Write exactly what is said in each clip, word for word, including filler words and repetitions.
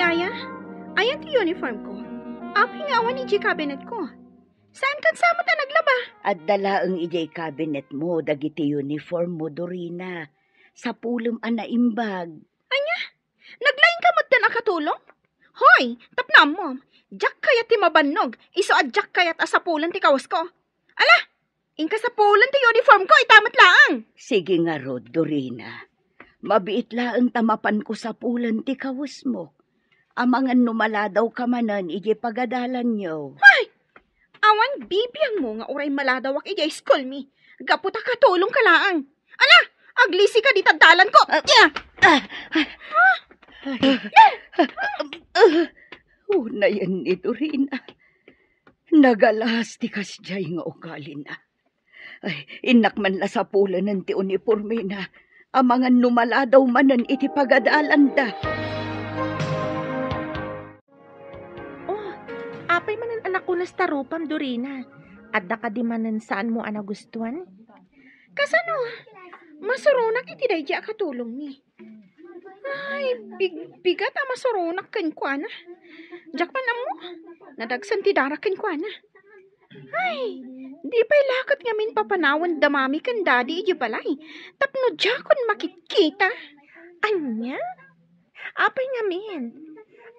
Yaya, ayan ti uniform ko. Apay nga awan idiay cabinet ko? Saan kan sa met a naglaba? Adda laeng idiay cabinet mo dagiti uniform mo, Dorina. Sapulem a naimbag. Ania? Naglaing ka met a katulong? Hoy, tapno ammom, diak kayat ti mabannog, isu a diak kayat a sapulen ti kawesko. Ala, inka sapulen ti uniform ko, ita met laeng. Sige ngarud, Dorina. Mabiit laeng ta mapanko sapulen ti kawesmo. Amangan no maladawka manen idiay pagadalanyo. Hoy! Awan bibiangmo nga uray maladawak idiay school mi. Gapu ta katulongka laeng. Ala, aglisika dita dalan ko. Ah, Tia! Ah, ah, ah, unayen ni Dorina. Nagalas ti kasdiay nga ugalina. Ay, innak man la sapulenen ti unipormena. Amangan no maladaw manen iti pagadalanda. Oh, apay manen a nakunas ta rupam, Dorina? Adda kadi manen saanmo a nagustuan? Kasano? Masuronak iti daydi a katulongmi. Ay, big-, bigat a masuronak kenkuana. Diak man ammo, nadagsen ti dara kenkuana. Ay, di pay la ket ngamin papanawen da mami ken dadi idiay balay tapno diakon makitkita. Ania? Apay ngamin?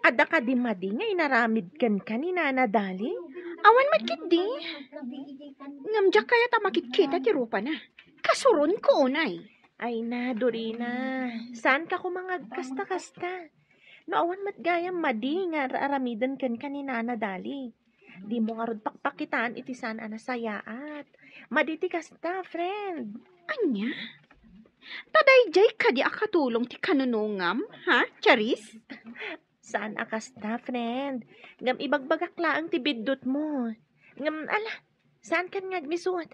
Adda kadi madi nga inaramid kenka ni Nana Dali? Awan met ketdi. Ngem diak kayat a makitkita ti rupana. Kasuronko unay. Ay na, Dorina, saanka koma nga agkasta-kasta. No awan met gayam madi nga ar-aramiden kenka ni Nana Dali, dimo ngarud pakpakitaan iti saan a nasayaat. Madi ti kasta, friend. Ania? Ta daydiay kadi a katulong ti kanunongam, ha, Charis? Saan a kasta, friend. Ngem ibagbagak laeng ti biddutmo. Ngem, ala, saankan nga agmisut?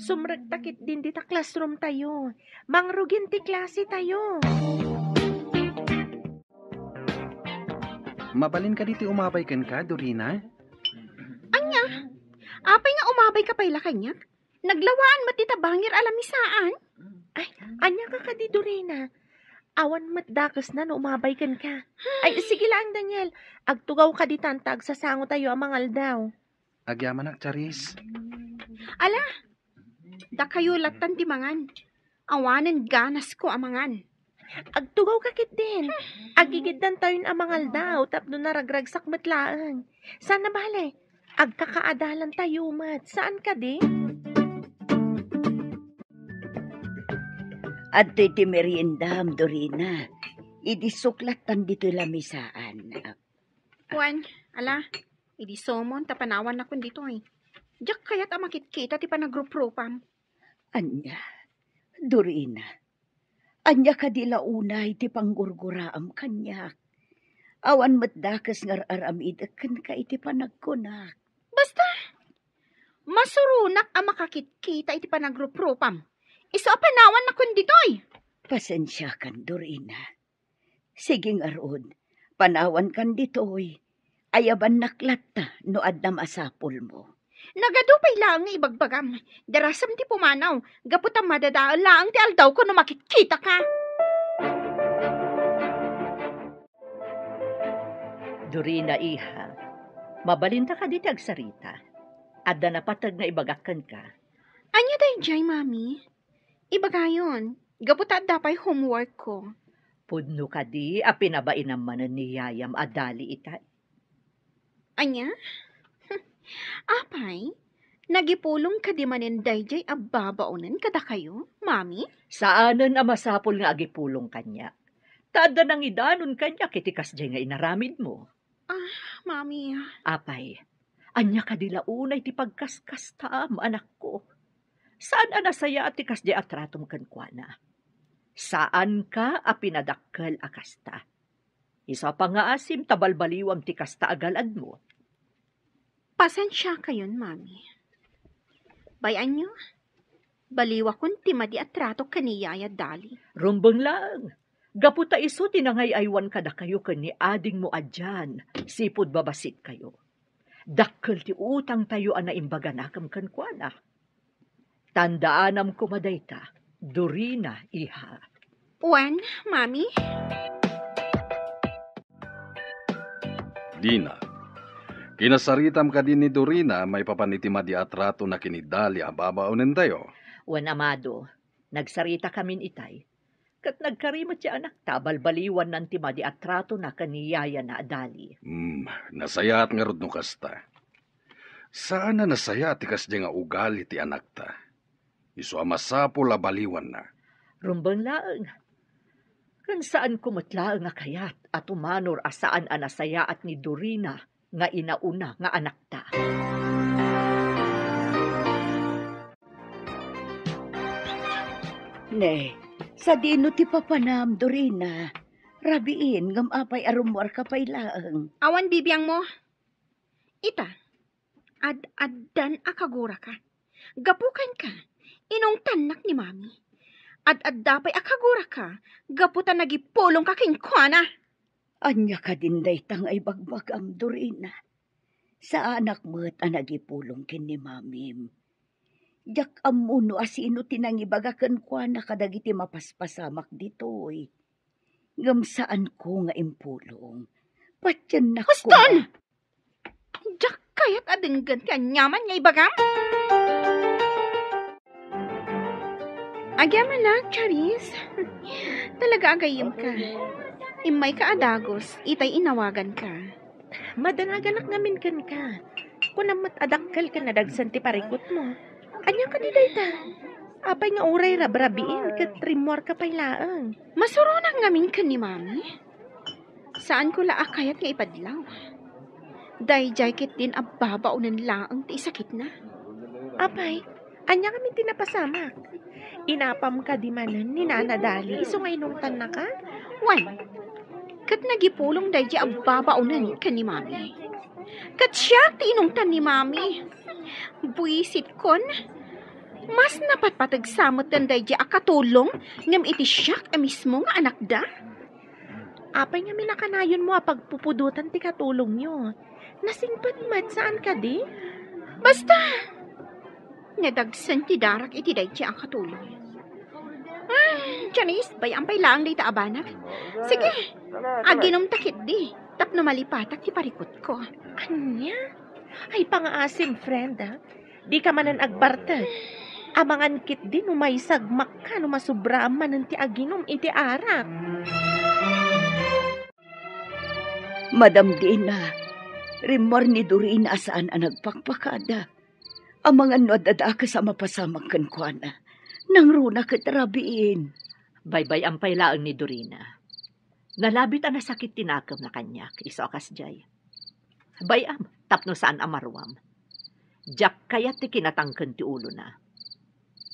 Sumrekta ketdin dita classroom tayo. Mangrugin ti klase tayo. Mabalin kadi ti umabay kenka, Dorina? Ania? Apay nga umabayka pay la kaniak? Naglawaan met dita bangir a lamisaan. Ay, ania ka kadi, Dorina? Awan met dakesna no umabay kenka. Ay, sige lang, Daniel. Agtugawka ditan ta agsasango tayo a mangaldaw. Agyamanak, Charis. Ala, dakayo lattan ti mangan. Awanen ganasko a mangan. Agtugawka ketdin. Agigiddan tayon a mangaldaw tapno naragragsak met laeng. Saan a bale, agkakaadalan tayo met. Saan kadi? Adtoy ti meriendam, Dorina. Idi suklattan ditoy lamisaan. Wen, ala, idi sumon ta panawannakon ditoy. Diak kayat a makitkita ti panagruprupam. Ania, Dorina, ania kadi la unay ti panggurguraam kaniak? Awan met dakes nga ar-aramidek kenka iti panagkunak. Basta, masuronak a makakitkita iti panagruprupam. Isu a panawannakon ditoy. Pasensiakan, Dorina. Sige ngarud, panawankan ditoy. Ayabannak latta no adda masapulmo. Nagadu pay laeng nga ibagbagam. Darasem ti pumanaw, gapu ta madadael laeng ti aldawko no makitkitaka. Dorina, iha, mabalinta kadi ti agsarita? Adda napateg nga ibagak kenka. Ania daydiay, Mami? Ibagayon, gapu ta adda pay homework ko. Pudno kadi a pinabainam manen ni yayam a dali itay? Ania? Apay, nagipulong kadi manen daydiay a babaonen kadakayo, Mami? Saanen a masapul nga agipulong kaniak. Ta adda nangidanon kaniak iti kasdiay nga inaramidmo. Ah, Mami. Apay, ania kadi la unay ti pagkaskastaam, anakko? Saan a nasayaat ti kasdiay a tratom kenkuana. Saanka a pinadakkel a kasta. Isu a pangngaasim ta balbaliwam ti kasta a galadmo. Pasensiakayon, Mami. Bay-anyo, baliwakon ti madi a trato ken ni Yaya Dali. Rumbeng laeng, gapu ta isu ti nangay-aywan kadakayo ken ni adingmo a Jan, sipud babassit kayo. Dakkel ti utangtayo a naimbaganakem kenkuana. Tandaanam koma dayta, Dorina, iha. Wen, Mami? Dina, kinasaritam kadi ni Dorina maipapan iti madi a tratona ken ni Dali a babaonentayo? Wen, amado, nagsaritakamin itay. Ket nagkari met ti anakta a balbaliwannan ti madi a tratona ken ni yayana a Dali. Hmm, nasayaat ngarud no kasta. Saan a nasayaat ti kasdi nga ugali ti anakta. Isu a masapul a baliwanna. Rumbeng laeng. Ken saanko met laeng a kayat a tumanor a saan a nasayaat ni Dorina nga inauna nga anakta. Ne, sadino ti papanam, Dorina? Rabiin, ngem apay a rummuarka pay laeng? Awan bibiangmo. Ita, ad-addan a kaguraka. Gapu kenka, inungtannak ni Mami. Ad-adda pay a kaguraka, gapu ta nagipulongka kenkuana. Ania kadin dayta nga ibagbagam, Dorina? Saanak met a nagipulong ken ni Mamim. Diak ammo no asino ti nangibaga kenkuana kadagiti mapaspasamak ditoy. Ngem saanko nga impulong. Patiennak Huston! Koma. Diak kayat a denggen ti aniaman nga ibagam. Agyamanak, Charis. Talaga a gayyemka. Immayka a dagus, itay inawaganka. Madanaganak ngamin kenka. Kunam met a dakkel ken nadagsen ti parikutmo. Ania kadi dayta? Apay nga uray rabrabiin ket rimmuarka pay laeng? Masuronak ngamin ken ni Mami. Saanko la a kayat nga ipadlaw. Daydiay ketdin a babaonen laeng ti isakitna. Apay, ania ngamin ti napasamak? Inapam kadi manen ni Nana Dali isu nga inungtannaka? Wen, ket nagipulong daydiay a babaonen ken ni Mami. Ket siak ti inungtan ni Mami. Buisitkon, mas napatpateg sa metten daydiay a katulong ngem iti siak a mismo nga anakda. Apay ngamin a kanayonmo a pagpupudotan ti katulongyo? Nasingpet met, saan kadi? Basta! Nadagsen ti darak iti daydiay a katulong. Ah, Janice, bay-am pay laeng dayta a banag. Sige, aginumta ketdi tapno malipatak ti parikutko. Ania? Ay, pangaasim, friend, ah. Dika manen agbartek. Amangan ketdi no maisagmakka no masubraam manen ti aginum iti arak. Madam Dina, rimmuar ni Dorina a saan a nagpakpakada. Amangan no adda dakes a mapasamak kenkuana. Nangruna ket rabiin. Baybay-am pay laeng ni Dorina. Nalabit a nasakit ti nakemna kaniak, isu a kasdiay. Bay-am, tapno saan a maruam. Diak kayat ti kinatangken ti ulona.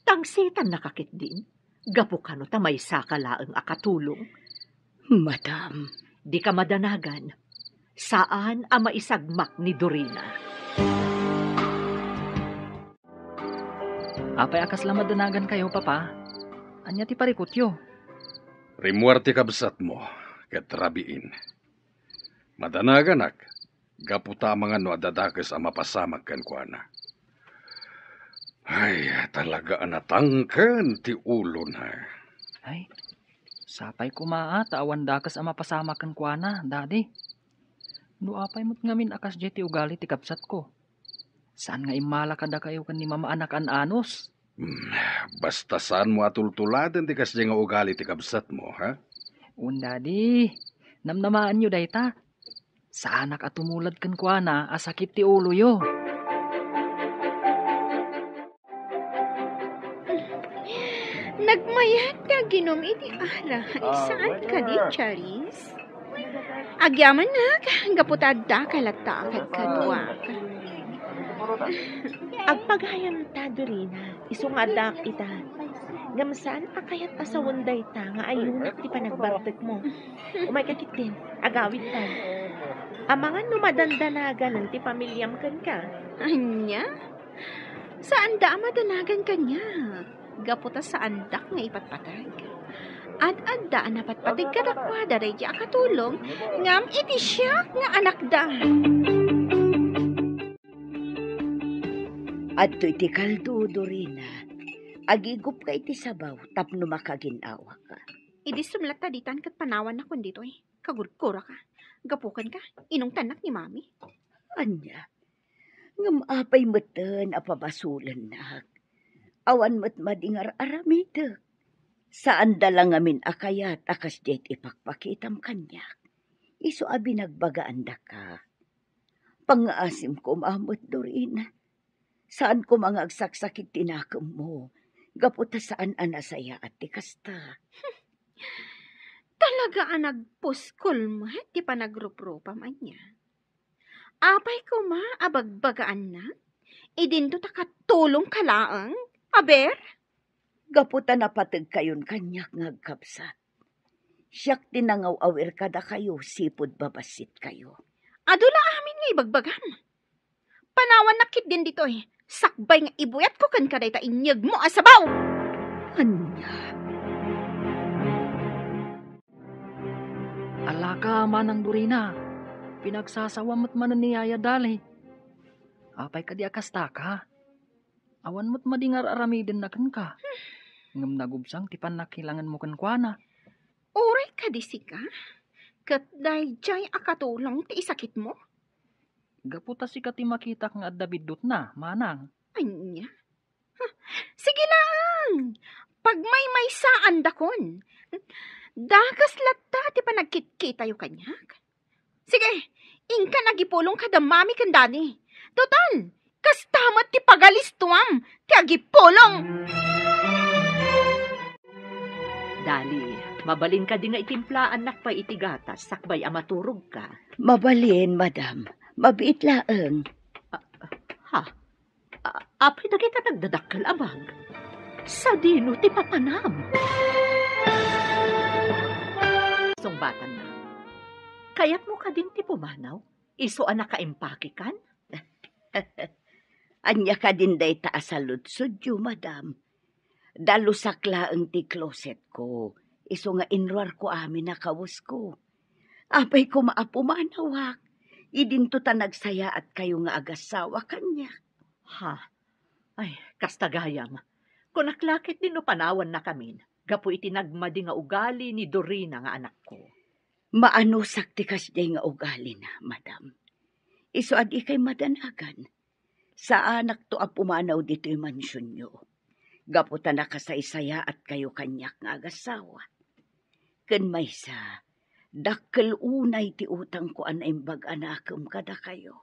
Tangsetannaka ketdin, gapu kano ta maysaka laeng a katulong. Madam. Dika madanagan. Saan a maisagmak ni Dorina. Apay a kasla madanagankayo, Papa? Ania ti parikutyo? Rimmuar ti kabsatmo, ket rabiin. Madanaganak, gapu ta amangan no adda dakes a mapasamak kenkuana. Ay, talaga a natangken ti ulona. Ay, sapay koma a ta awan dakes a mapasamak kenkuana, Daddy. No apay met ngamin a kasdiay ti ugali ti kabsatko? Saan nga immala kadakayo ken ni Mama a nakan-anos? Hmm, basta saanmo a tultuladen ti kasdiay nga ugali ti kabsatmo, ha? Wen, Daddy, namnamaanyo dayta. Saanak a tumulad kenkuana a sakit ti uloyo. Nagmayat ti aginum iti arak. Saan kadi, Charis? Agyamanak, gapu ta adda ka latta a kadkaduak. Agpagayamta, Dorina, isu nga addaak ita. Ngem saan a kayat a sawen dayta nga ayunak ti panagbartekmo. Umayka ketdin, agawidtan. Amangan no madandanaganen ti pamiliam kenka. Ania? Saanda a madanagan kaniak, gapu ta saandak nga ipatpateg. Ad-adda a napatpateg kadakuada daydiay a katulong, ngem iti siak nga anakda. Adtoy ti kaldo, Dorina. Agigupka iti sabaw tapno makagin-awaka. Idi sumlatta ditan ket panawanakon ditoy. Kagurguraka. Gapu kenka, inungtannak ni Mami. Ania? Ngem apay metten a pabasolennak? Awan met madi nga ar-aramidek. Saanda la ngamin a kayat a kasdiay ti ipakpakitam kaniak. Isu a binagbagaandaka. Pangngaasim koma met, Dorina. Saan koma nga agsaksakit ti nakemmo, gapu ta saan a nasayaat ti kasta. Talaga a nagpuskol met ti panagruprupam ania. Apay koma a bagbagaannak? Idinto ta katulongka laeng? Aber? Gapu ta napategkayon kaniak nga agkabsat. Siak ti nangaw-awir kadakayo sipud babassitkayo. Adu la amin nga ibagbagam. Panawannak ketdin ditoy, sakbay nga ibuyatko kenka dayta inyegmo a sabaw. Ania? Alaka, Manang Dorina, pinagsasawam met manen ni Yaya Dali. Apay kadi a kastaka? Awan met madi nga ar-aramidenna kenka. Ngem nagubsang ti pannakilangenmo kenkuana. Uray kadi sika, ket daydiay a katulong ti isakitmo? Gapu ta sika ti makitak nga adda biddutna, Manang. Ania? Huh, sige laeng, pagmaymaysaandakon. Dakes latta ti panagkitkitayo kaniak. Sige, inkan agipulong kada Mami ken Daddy. Total, kasta met ti pagalistuam ti agipulong. Dali, mabalin kadi nga itimplaannak pay iti gatas sakbay a maturogka? Mabalin, madam. Mabiit laeng. Ah, ha? A-, apay dagita nagdadakkel a bag? Sadino ti papanam? Sungbatanna. Kayatmo kadin ti pumanaw? Isu a nakaimpakekan? Ania kadin dayta a saludsodyo, madam? Dalusak laeng ti closetko, isu nga inruarko amin a kawesko. Apay koma a pumanawak, idinto ta nagsayaatkayo nga agassawa kaniak. Ha? Ay, kasta gayam. Kunak la ketdi no panawannakamin gapu iti nagmadi nga ugali ni Dorina nga anakko. Maanusak ti kasdiay nga ugalina, madam. Isu a dikay madanagan. Saanakto a pumanaw ditoy mansionyo, gapu ta nakasaysayaatkayo kaniak nga agassawa. Ken maysa, dakkel unay ti utangko a naimbag a nakem kadakayo.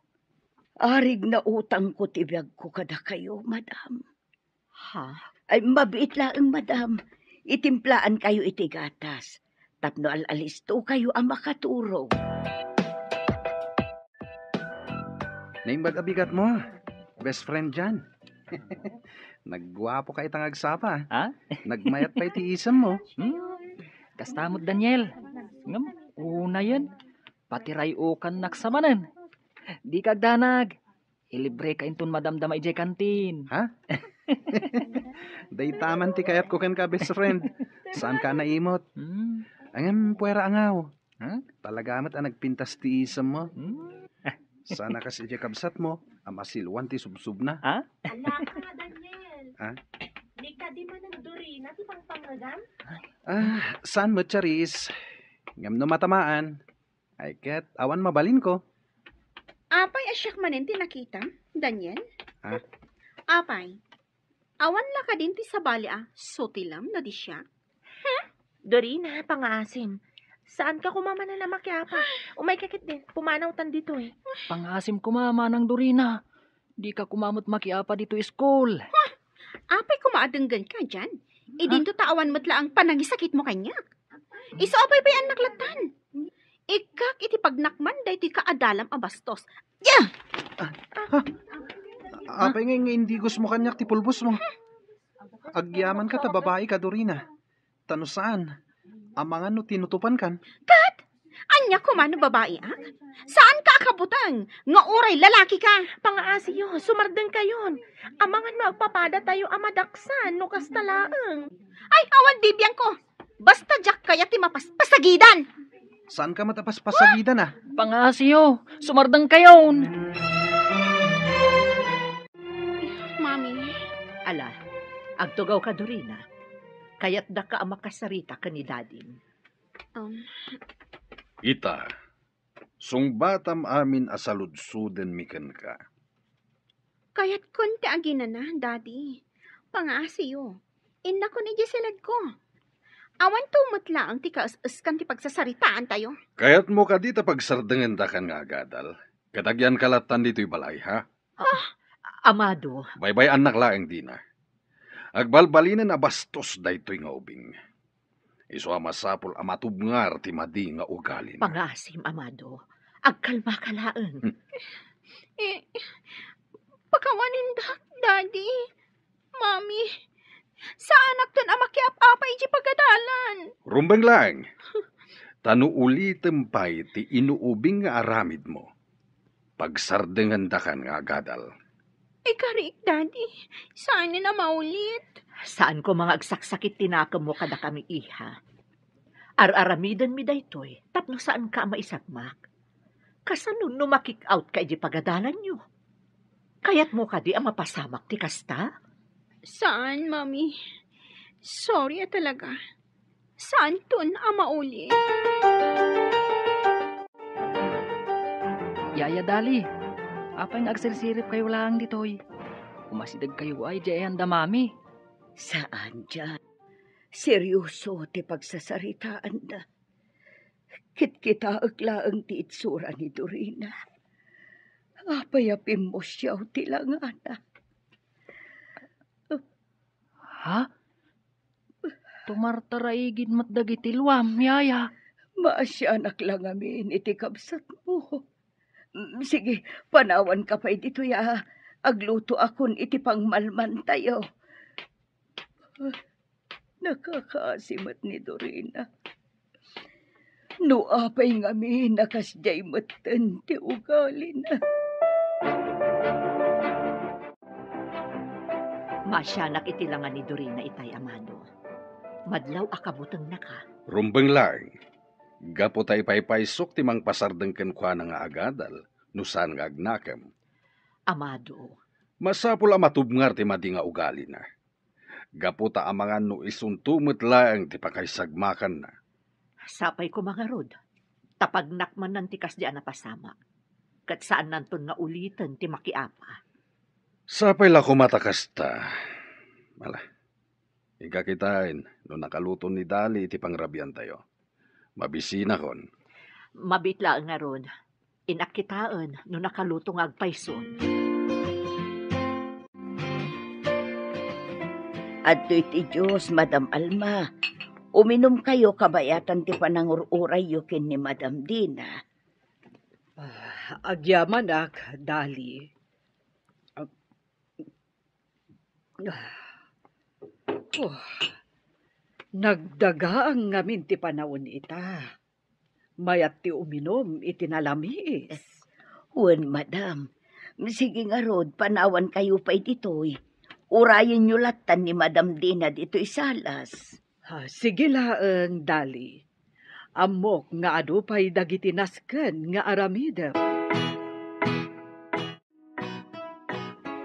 Arig nautangko ti biagko kadakayo, madam. Ha? Ay, mabiit laeng, madam. Itimplaankayo iti gatas tapno al-alistokayo a makaturog. Naimbag a bigatmo, best friend Jan. Nagguapoka ita nga agsapa. Ha? Nagmayat pay ti isemmo. Hmm? Kasta met, Daniel. Ngem, unayen, patiray-okannak sa manen. Dika agdanag. Ilibreka inton madamdama idiay kantin. Ha? Dayta man ti kayatko kenka, best friend. Saanka a naimot. Hmm. Ngem, puera angaw. Ha? Talaga met a nagpintas ti isemmo. Hmm. Saan a kas idiay kabsatmo a masiluan ti subsubna. Ha? Alaka, Daniel. Ha? Ni kadi manen Dorina ti pangpangngegam? Ah, saan met, Charis? Ngem no matamaan, ay ket awan mabalinko. Apay a siak manen ti nakitam, Daniel? Ha? Apay, awan la kadin ti sabali a sutilem no di siak? Hmm? Dorina, pangaasim. Saanka koma manen a makiapa. Umayka ketdin, pumanawtan ditoy. Pangaasim koma, Manang Dorina. Dika koma met makiapa ditoy school. Huh! Apay koma a denggenka, Jan? Idinto ta awan met laeng panangisakitmo kaniak. Isu a paypayaannak lattan. Ikkak iti pagnakman daytoy kaadalam a bastos. Ya! Ah, ha? Apay ngay nga indigosmo kaniak ti pulbosmo? Agyamanka ta babaika, Dorina. Ta no saan, amangan no tinutupankan. Ket, ania koma no babaiak? Saanka a kabuteng nga uray lalakika? Pangaasiyo, sumardengkayon. Amangan no agpapadatayo a madaksan no kasta laeng. Ay, awan di biangko. Basta diak kayat ti mapaspasagidan. Saanka met a paspasagidan, a? Pangaasiyo, sumardengkayon. Mami. Ala, agtugawka, Dorina. Kayatdaka a makasarita ken ni Dadim. Um. Ita, Sungbatam amin a saludsodenmi kenka. Kayatkon ti aginana, Daddy. Pangaasiyo. Innakon idiay siledko. Awan to met laeng ti kaes-eskan ti pagsasaritaantayo. Kayatmo kadi ta pagsardengendakan nga agadal? Ket agyanka lattan ditoy balay, ha? Ah, Amado. Baybay-annak laeng, Dina. Agbalbalinen a bastos daytoy nga ubing. Isu a masapul a matubngar ti madi nga ugalina. Pangaasim, Amado. Agkalmaka laeng. Hmm. Eh, pakawanindak, Daddy. Mami, saanakton a makiap-apa idiay pagadalan. Rumbeng laeng. Ta no ulitem pay ti inuubing nga aramidmo, pagsardengendakan nga agadal. Ikarik, Daddy. Saanen a maulit. Saan koma nga agsaksakit ti nakemmo kadakami, iha. Ar-aramidenmi daytoy tapno saanka a maisagmak. Kasano no ma-kick out ka idiay pagadalanyo? Kayatmo kadi a mapasamak ti kasta? Saan, Mami. Sorry a talaga. Saanton a maulit. Yaya Dali, apay nga agsirsiripkayo laeng ditoy? Umasidegkayo ay diay ayan da Mami. Saan diay. Serioso ti pagsasaritaanda. Kitkitaek laeng ti itsura ni Dorina. Apay a pimmusiaw ti langana. Ha? Tumartaraigid met dagiti luam, yaya. Maasianak la ngamin iti kabsatmo. Mm, sige, panawanka pay ditoy a aglutoakon iti pangmalmantayo. Nakakaasi met ni Dorina. No apay ngamin a kasdiay metten ti ugalina. Maasianak iti langa ni Dorina itay, Amado. Madlaw a kabutengnaka. Rumbeng laeng. Gapu ta ipaypaysok ti mangpasardeng kenkuana nga agadal, no saan nga agnakem. Amado. Masapul a matubngar ti madi nga ugalina. Gapu ta amangan no isunto met laeng ti pakaisagmakanna. Sapay koma ngarud, ta pagnak manen ti kasdi a napasamak, ket saannanton nga uliten ti makiapa. Sapay la koma ta kasta. Ala, ika kitaen no nakaluton ni Dali iti pangrabiantayo. Mabisinakon. Mabiit laeng ngarud. Innak kitaen no nakaluto nga agpayson. Adtoy ti Dios, Madam Alma. Uminumkayo kabayatan ti panangur-urayyo ken ni Madam Dina. Ah, agyamanak, Dali. Ah, Oh, nagdagaang ngamin ti panawen ita. Mayat ti uminum iti nalamiis. Wen, madam. Sige ngarud, panawankayo pay ditoy. Urayenyo lattan ni Madam Dina ditoy salas. Ah, sige laeng, Dali. Ammok nga adu pay dagiti nasken nga aramidem.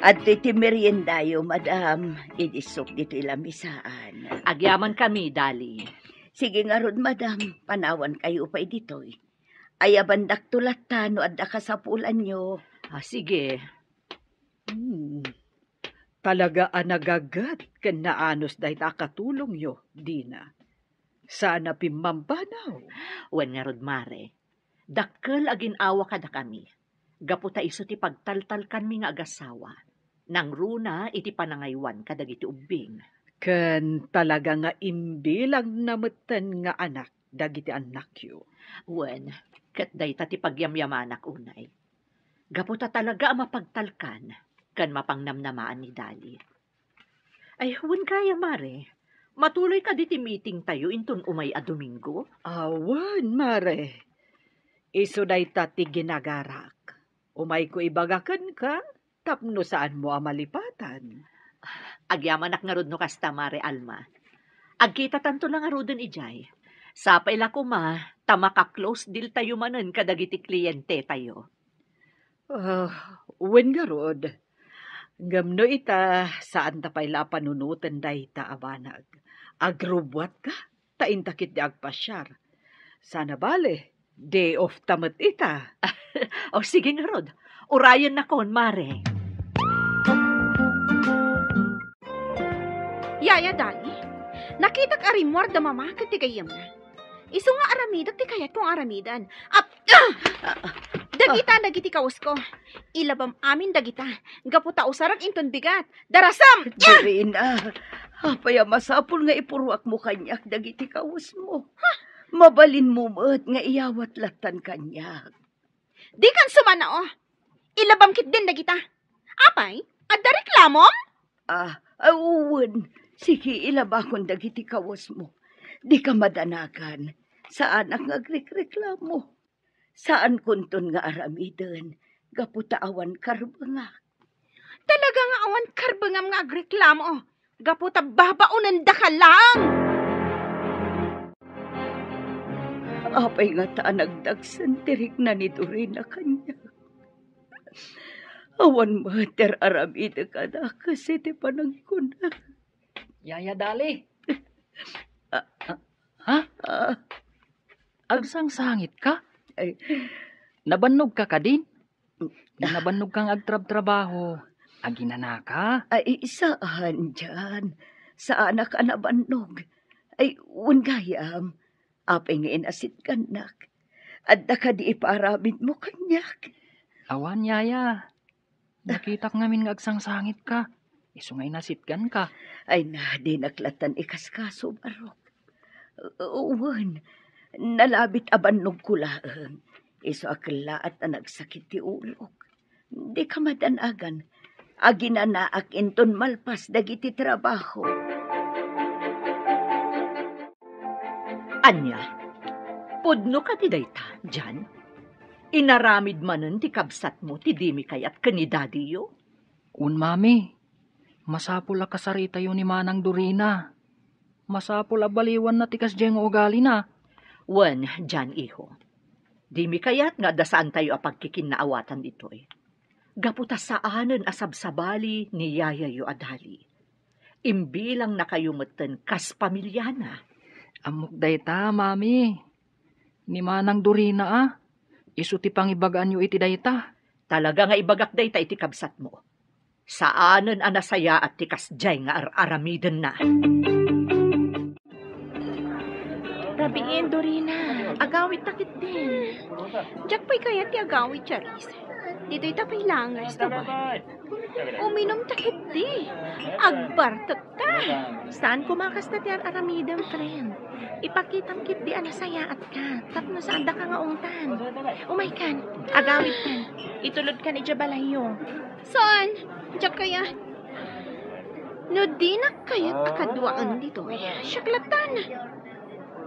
Adtoy ti meriendayo, madam, idi isok ditoy lamisaan. Agyamankami, Dali. Sige ngarud, madam, panawankayo pay ditoy. Ayabandakto latta no adda kasapulanyo. Ah, sige. Hmm. Talaga a nagaget ken naanus dayta a katulongyo, Dina. Saan a pimmambanawyo. Wen ngarud, Mare. Dakkel a gin-awa kadakami, gapu ta isu ti pagtaltalkanmi nga agasawa, nangruna iti panangaywan kadagiti ubbing. Ken talaga nga imbilangna metten nga anak dagiti annakyo. Wen, ket dayta ti pagyamyamanak unay. Gapu ta talaga a mapagtalkan ken mapangnamnamaan ni Dali. Ay, wen gayam, Mare. Matuloy kadi ti meetingtayo inton umay a Domingo? Awan, Mare. Isu dayta ti ginagarak. Umayko ibaga kenka tapno saanmo a malipatan. Agyamanak ngarud no kasta, Mare Alma. Agkitatanto la ngaruden idiay. Sapay la koma ta maka-close dealtayo manen kadagiti klientetayo. Ah, wen ngarud. Ngem no ita, saanta pay la a panunoten dayta a banag. Agrubbuatka, ta inta ketdi agpasiar. Sana bale, Day off ta met ita. O, sige ngarud. Urayennakon, Mare. Yaya Dali, nakitak a rimmuar da Mama ket ti gayyemna. Isu nga aramidek ti kayatko nga aramiden. Ap-, ah! Dagita dagiti kawesko. Ilabam amin dagita. Gapu ta usarek inton bigat. Darasam! Dorina, apay a masapul nga ipuruakmo kaniak dagiti kawesmo? Mabalinmo met nga iyawat lattan kaniak. Dikan sumannao. Ilabam ketdin dagita. Apay, adda reklamom? Ah, ah, wen. Sige, ilabakon dagiti kawesmo. Dika madanagan. Saanak nga agrekreklamo. Saankonton nga aramiden gapu ta awan karbengak. Talaga nga awan karbengam nga agreklamo gapu ta babaonendaka laeng. Apay ngata a nagdagsen ti rikna ni Dorina kaniak? Awan met ti ar-aramidek a dakes iti panagkuna. Yaya Dali. Ah, ah, ha? Ah. Agsangsangitka? Ay. Nabannogka kadin? Nabannogkang agtrabtrabaho, aginanaka? Ay, saan, Jan. Saanak a nabannog. Ay, wen gayam, apay nga inasitgannak? Adda kadi ipaaramidmo kaniak? Awan, yaya. Nakitak ngamin nga agsangsangitka. Isu nga inasitganka. Ay na, dinak lattan ikaskaso, Barok. Wen, nalabit a bannogko laeng. Isu a kellaat a nagsakit ti ulok. Dika madanagan. Aginanaak inton malpas dagiti trabaho. Ania, pudno kadi dayta, Jan? Inaramid manen ti kabsatmo ti dimi kayat ken ni dadiyo? Wen, Mami, masapul a kasaritayo ni Manang Dorina. Masapul a baliwanna ti kasdiay nga ugalina. Wen, Jan, iho. Dimi kayat nga adda saantayo a pagkikinnaawatan ditoy. Gapu ta saanen a sabsabali ni yayayo a Dali. Imbilangnakayo metten kas pamiliana. Ammok dayta, Mami. Ni Manang Dorina a, isu ti pangibagaanyo iti dayta. Talaga nga ibagak dayta iti kabsatmo. Saanen a nasayaat ti kasdiay nga ar-aramidenna. Rabiin, Dorina, agawidta ketdin. Diak pay kayat ti agawid, Charis. Ditoy ta pay langas, tuban. Uminumta ketdi. Agbartekta. Saan koma kasta ti ar-aramidem, friend. Ipakitam ketdi a nasayaatka tapno saandaka nga ungtan. Umaykan, agawidkan. Itulodkan idiay balayyo. Saan? Diak kayat. No dinak kayat a kaduaen ditoy, siak lattan.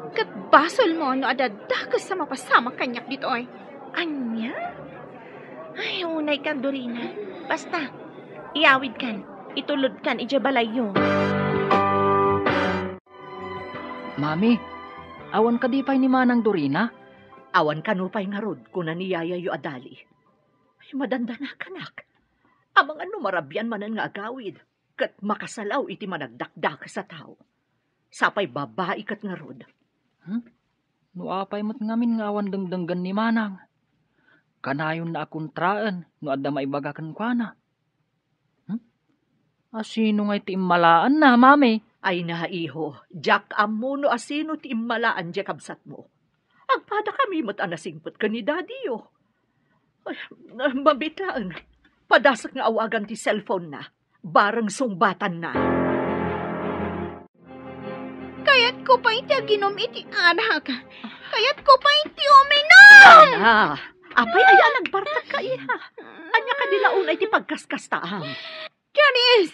Ket basolmo no adda dakes a mapasamak kaniak ditoy. Ania? Ay, unaykan, Dorina. Basta, iyawidkan, itulodkan idiay balayyo. Mami, awan kadi pay ni Manang Dorina? Awan kano pay ngarud, kuna ni yayayo a Dali. Ay, madandanakanak. Amangan no marabian manen nga agawid, ket makasalaw iti managdakdakes a tao. Sapay babai ket ngarud. Hmm? No apay met ngamin nga awan dengdenggen ni Manang? Kanayonna a kontraen no adda maibaga kenkuana. Hmm? Asino ngay ti immalaanna, Mami? Ay na, iho, diak ammo no asino ti immalaan diay kabsatmo. Agpadakami met a nasingpet ken ni Daddy-yo. Ay, mabitaen. Padasek nga awagan ti cellphone-na. Bareng sungbatanna. Kayatko pay ti aginum iti arak. Kayatko pay ti uminum! Ana, apay aya a nagbartekka, iha? Ania kadi la unay ti pagkaskastaam? Charis,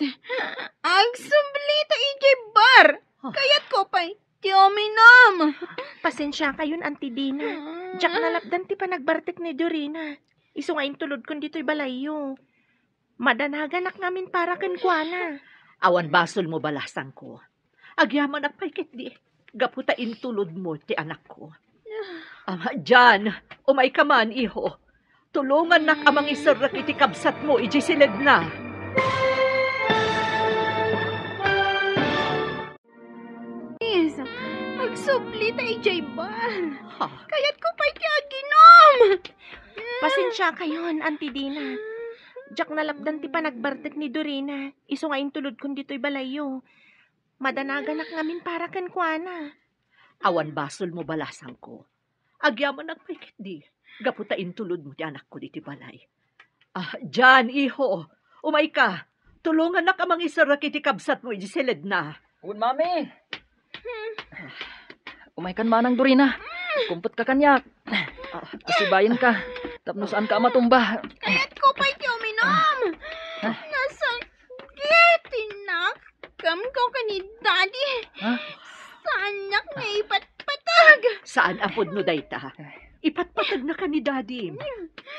agsublita idiay bar. Ah. Kayatko pay ti uminum. Pasensiakayon, Auntie Dina. Diak nalapdan ti panagbartek ni Dorina. Isu nga intulodkon ditoy balayyo. Madanaganak ngamin para kenkuana. Awan basolmo, balasangko. Agyamanak pay ketdi, gapu ta intulodmo ti anakko. Ah, Jan, umayka man, iho. Tulongannak a mangiserrek iti kabsatmo idiay silegna. Yes, ag- Subli ta idiay bal. Ha? Kayatko pay ti aginom. Pasensiakayon, Auntie Dina. Diak nalapdan ti panagbartek ni Dorina, isu nga intulodkon ditoy balayyo. Madanaganak ngamin para kenkuana. Awan basolmo, balasangko. Agyamanak pay ketdi, gapu ta intulodmo ti anakko ditoy balay. Ah, Jan, iho, umayka. Tulongannak a mangisarek iti kabsatmo idiay siledna. Wen, Mami. Umaykan manang, Dorina. Kumputka kaniak. Ah, asibayenka. Tapno saanka a matumba. Kayatko pay ti uminom. Ah. Nasakit ti nakemko ken ni Daddy. Ha? Saannak nga ipatpateg. Saan a pudno dayta. Ipatpategnaka ni Daddy.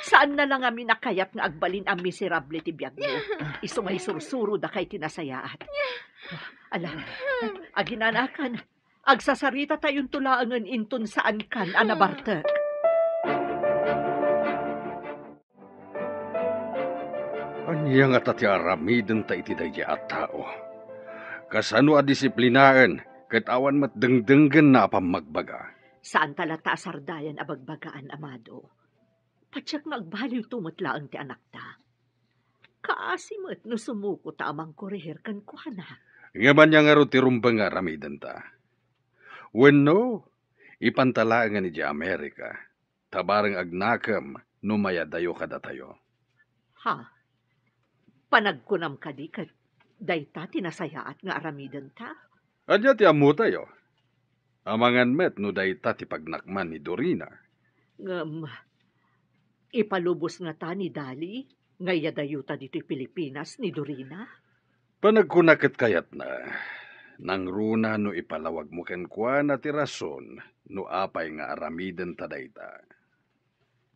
Saanna la ngamin a kayat nga agbalin a miserable ti biagmo. Isu nga isursuroda kay ti nasayaat. Ala, aginanakan. Agsasaritatayonto laengen inton saankan a nabartek. Ania ngata ti aramidenta iti daydiay a tao? Kasano a disiplinaen ket awan met dengdenggenna a pammagbaga? Saanta latta a sardayan a bagbagaan, amado. Patiek nga agbaliwto met laeng ti anakta. Kaasi met no sumukota a mangkorehir kenkuana. Ngem ania ngarud ti rumbeng nga aramidenta? Wenno, ipanta laengen idiay Amerika, ta bareng agnakem no mayadayo kadatayo. Ha? Panagkunam kadi ket dayta ti nasayaat nga aramidenta? Ania ti ammotayo? Amangan met no dayta ti pagnakman ni Dorina. Ngem, ipalubos ngata ni Dali nga iyadayota ditoy Pilipinas ni Dorina? Panagkuna ket kayatna, nangruna no ipalawagmo kenkuana ti rason no apay nga aramidenta dayta.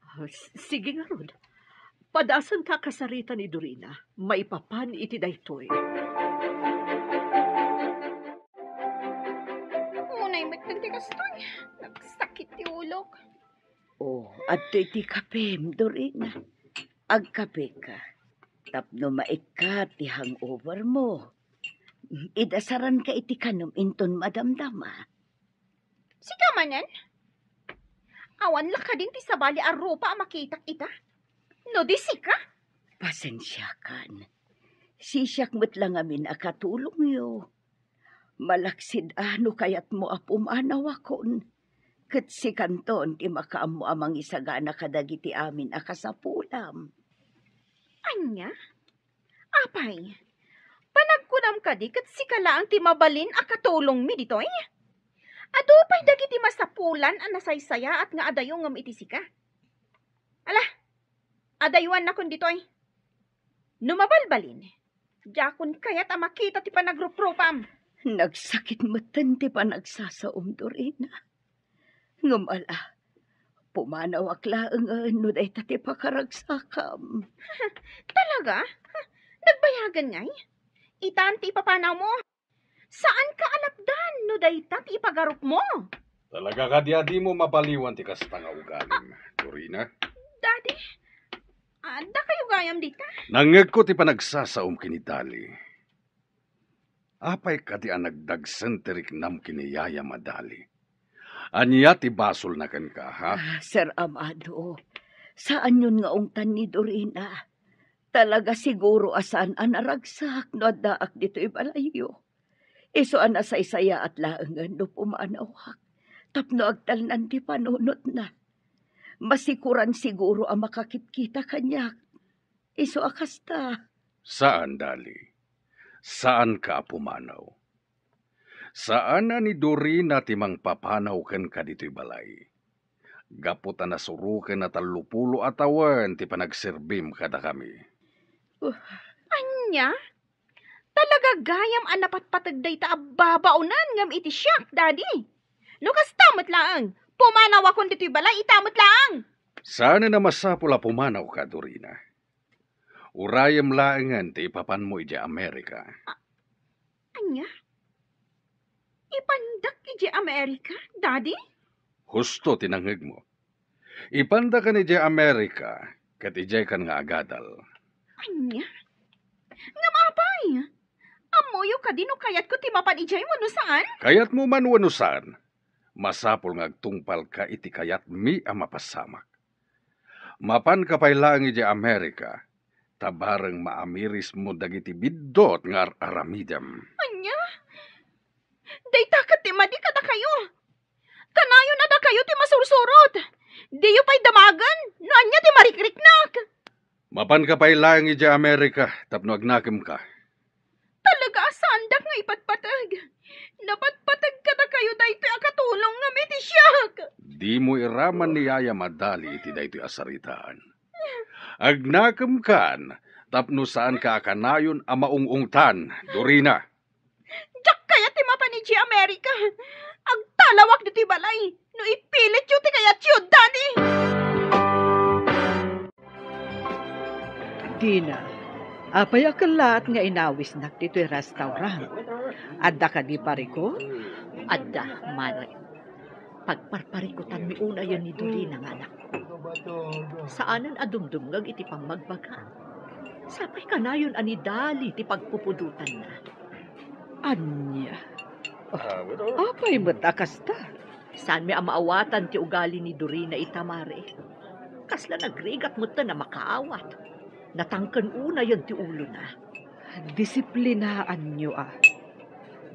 Ah, s-, sige ngarud. Padasenka a kasarita ni Dorina maipapan iti daytoy. Unay met ti kastoy. Nagsakit ti ulok. Oh, adtoy ti kapem, Dorina. Agkapeka. Tapno maikkat ti hangover mo. Idasaranka iti kanem inton madamdama. Sika manen? Awan la kadin ti sabali a rupa a makitak ita? No di sika? Pasensiakan. Sisiak met la ngamin a katulongyo. Malaksid a no kayatmo a pumanawakon. Ket sikanton ti makaammo a mangisagana kadagiti amin a kasapulam. Ania? Apay, panagkunam kadi ket sika laeng ti mabalin a katulongmi ditoy? Adu pay dagiti masapulan a nasaysayaat nga adayo ngem iti sika. Ala, adayuannakon ditoy. No mabalbalin, diakon kayat a makita ti panagruprupam. Nagsakit metten ti panagsasaom, Dorina. Ngem ala, pumanawak laengen no dayta ti pakaragsakam. Talaga? Nagbayagen ngay? Itan ti ipapanawmo? Saanka a lapdan no dayta ti ipagarupmo? Talaga kadi a dimo mabaliwan ti kasta nga ugalim, Dorina? Daddy, adda kayo gayam dita? Nangngegko ti panagsasaom ken ni Dali. Apay kadi a nagdagsen ti riknam ken ni Yaya, Madali? Ania ti basolna kenka, ha? Ah, Sir Amado, saanyon nga ungtan ni Dorina. Talaga siguro a saan a naragsak no addaak ditoy balayyo. Isu a nasaysayaat laengen no pumanawak tapno agtalnan ti panunotna. Masikoran siguro a makakitkita kaniak. Isu a kasta. Saan, Dali. Saanka a pumanaw. Saan a ni Dorina ti mangpapanaw kenka ditoy balay. Gapu ta nasuroken a tallopulo a tawen ti panagserbim kadakami. Uh. Ania? Talaga gayam a napatpateg dayta a babaonen ngem iti siak, Daddy. No kasta met laeng, pumanawakon ditoy balay ita met laeng. Saan a masapul a pumanawka, Dorina. Urayem laengen ti ipapanmo idiay Amerika. A-, ania? Ipandak idiay Amerika, Daddy? Husto ti nangngegmo. Ipandakan idiay Amerika, ket idiaykan nga agadal. Ania? Ngem apay? Ammoyo kadi no kayatko ti mapan idiay wenno saan? Kayatmo man wenno saan, masapul nga agtungpalka iti kayatmi a mapasamak. Mapanka pay laeng idiay Amerika, ta bareng maamirismo dagiti biddut nga ar-aramidem. Ania? Dayta ket ti madi kadakayo. Kanayon a dakayo ti masursurot. Diyo pay damagen no ania ti marikriknak. Mapanka pay laeng idiay Amerika tapno agnakemka. Talaga a saandak nga ipatpateg. Napatpateg kadakayo daytoy a katulongngem iti siak. Dimo iraman ni Yaya madali iti daytoy a saritaan. Agnakemkan tapno saanka a kanayon a maung-ungtan, Dorina. Diak kayat ti mapan idiay Amerika. Agtalawak ditoy balay no ipilityo ti kayatyo, Dani. Dina, apay a kellaat nga inawisnak ditoy restaurant? Adda kadi parikut? Adda, Mare. Pagparparikutanmi unayen ni Dorina nga anakko. Saanen a dumdumngeg iti pammagbaga. Sapay kanayon a ni Dali ti pagpupudotanna. Ania? Apay met a kasta? Saanmi a maawatan ti ugali ni Dorina ita, Mare. Kasla nagrigat metten a makaawat. Natangken unayen ti ulona. Disiplinaanyo a.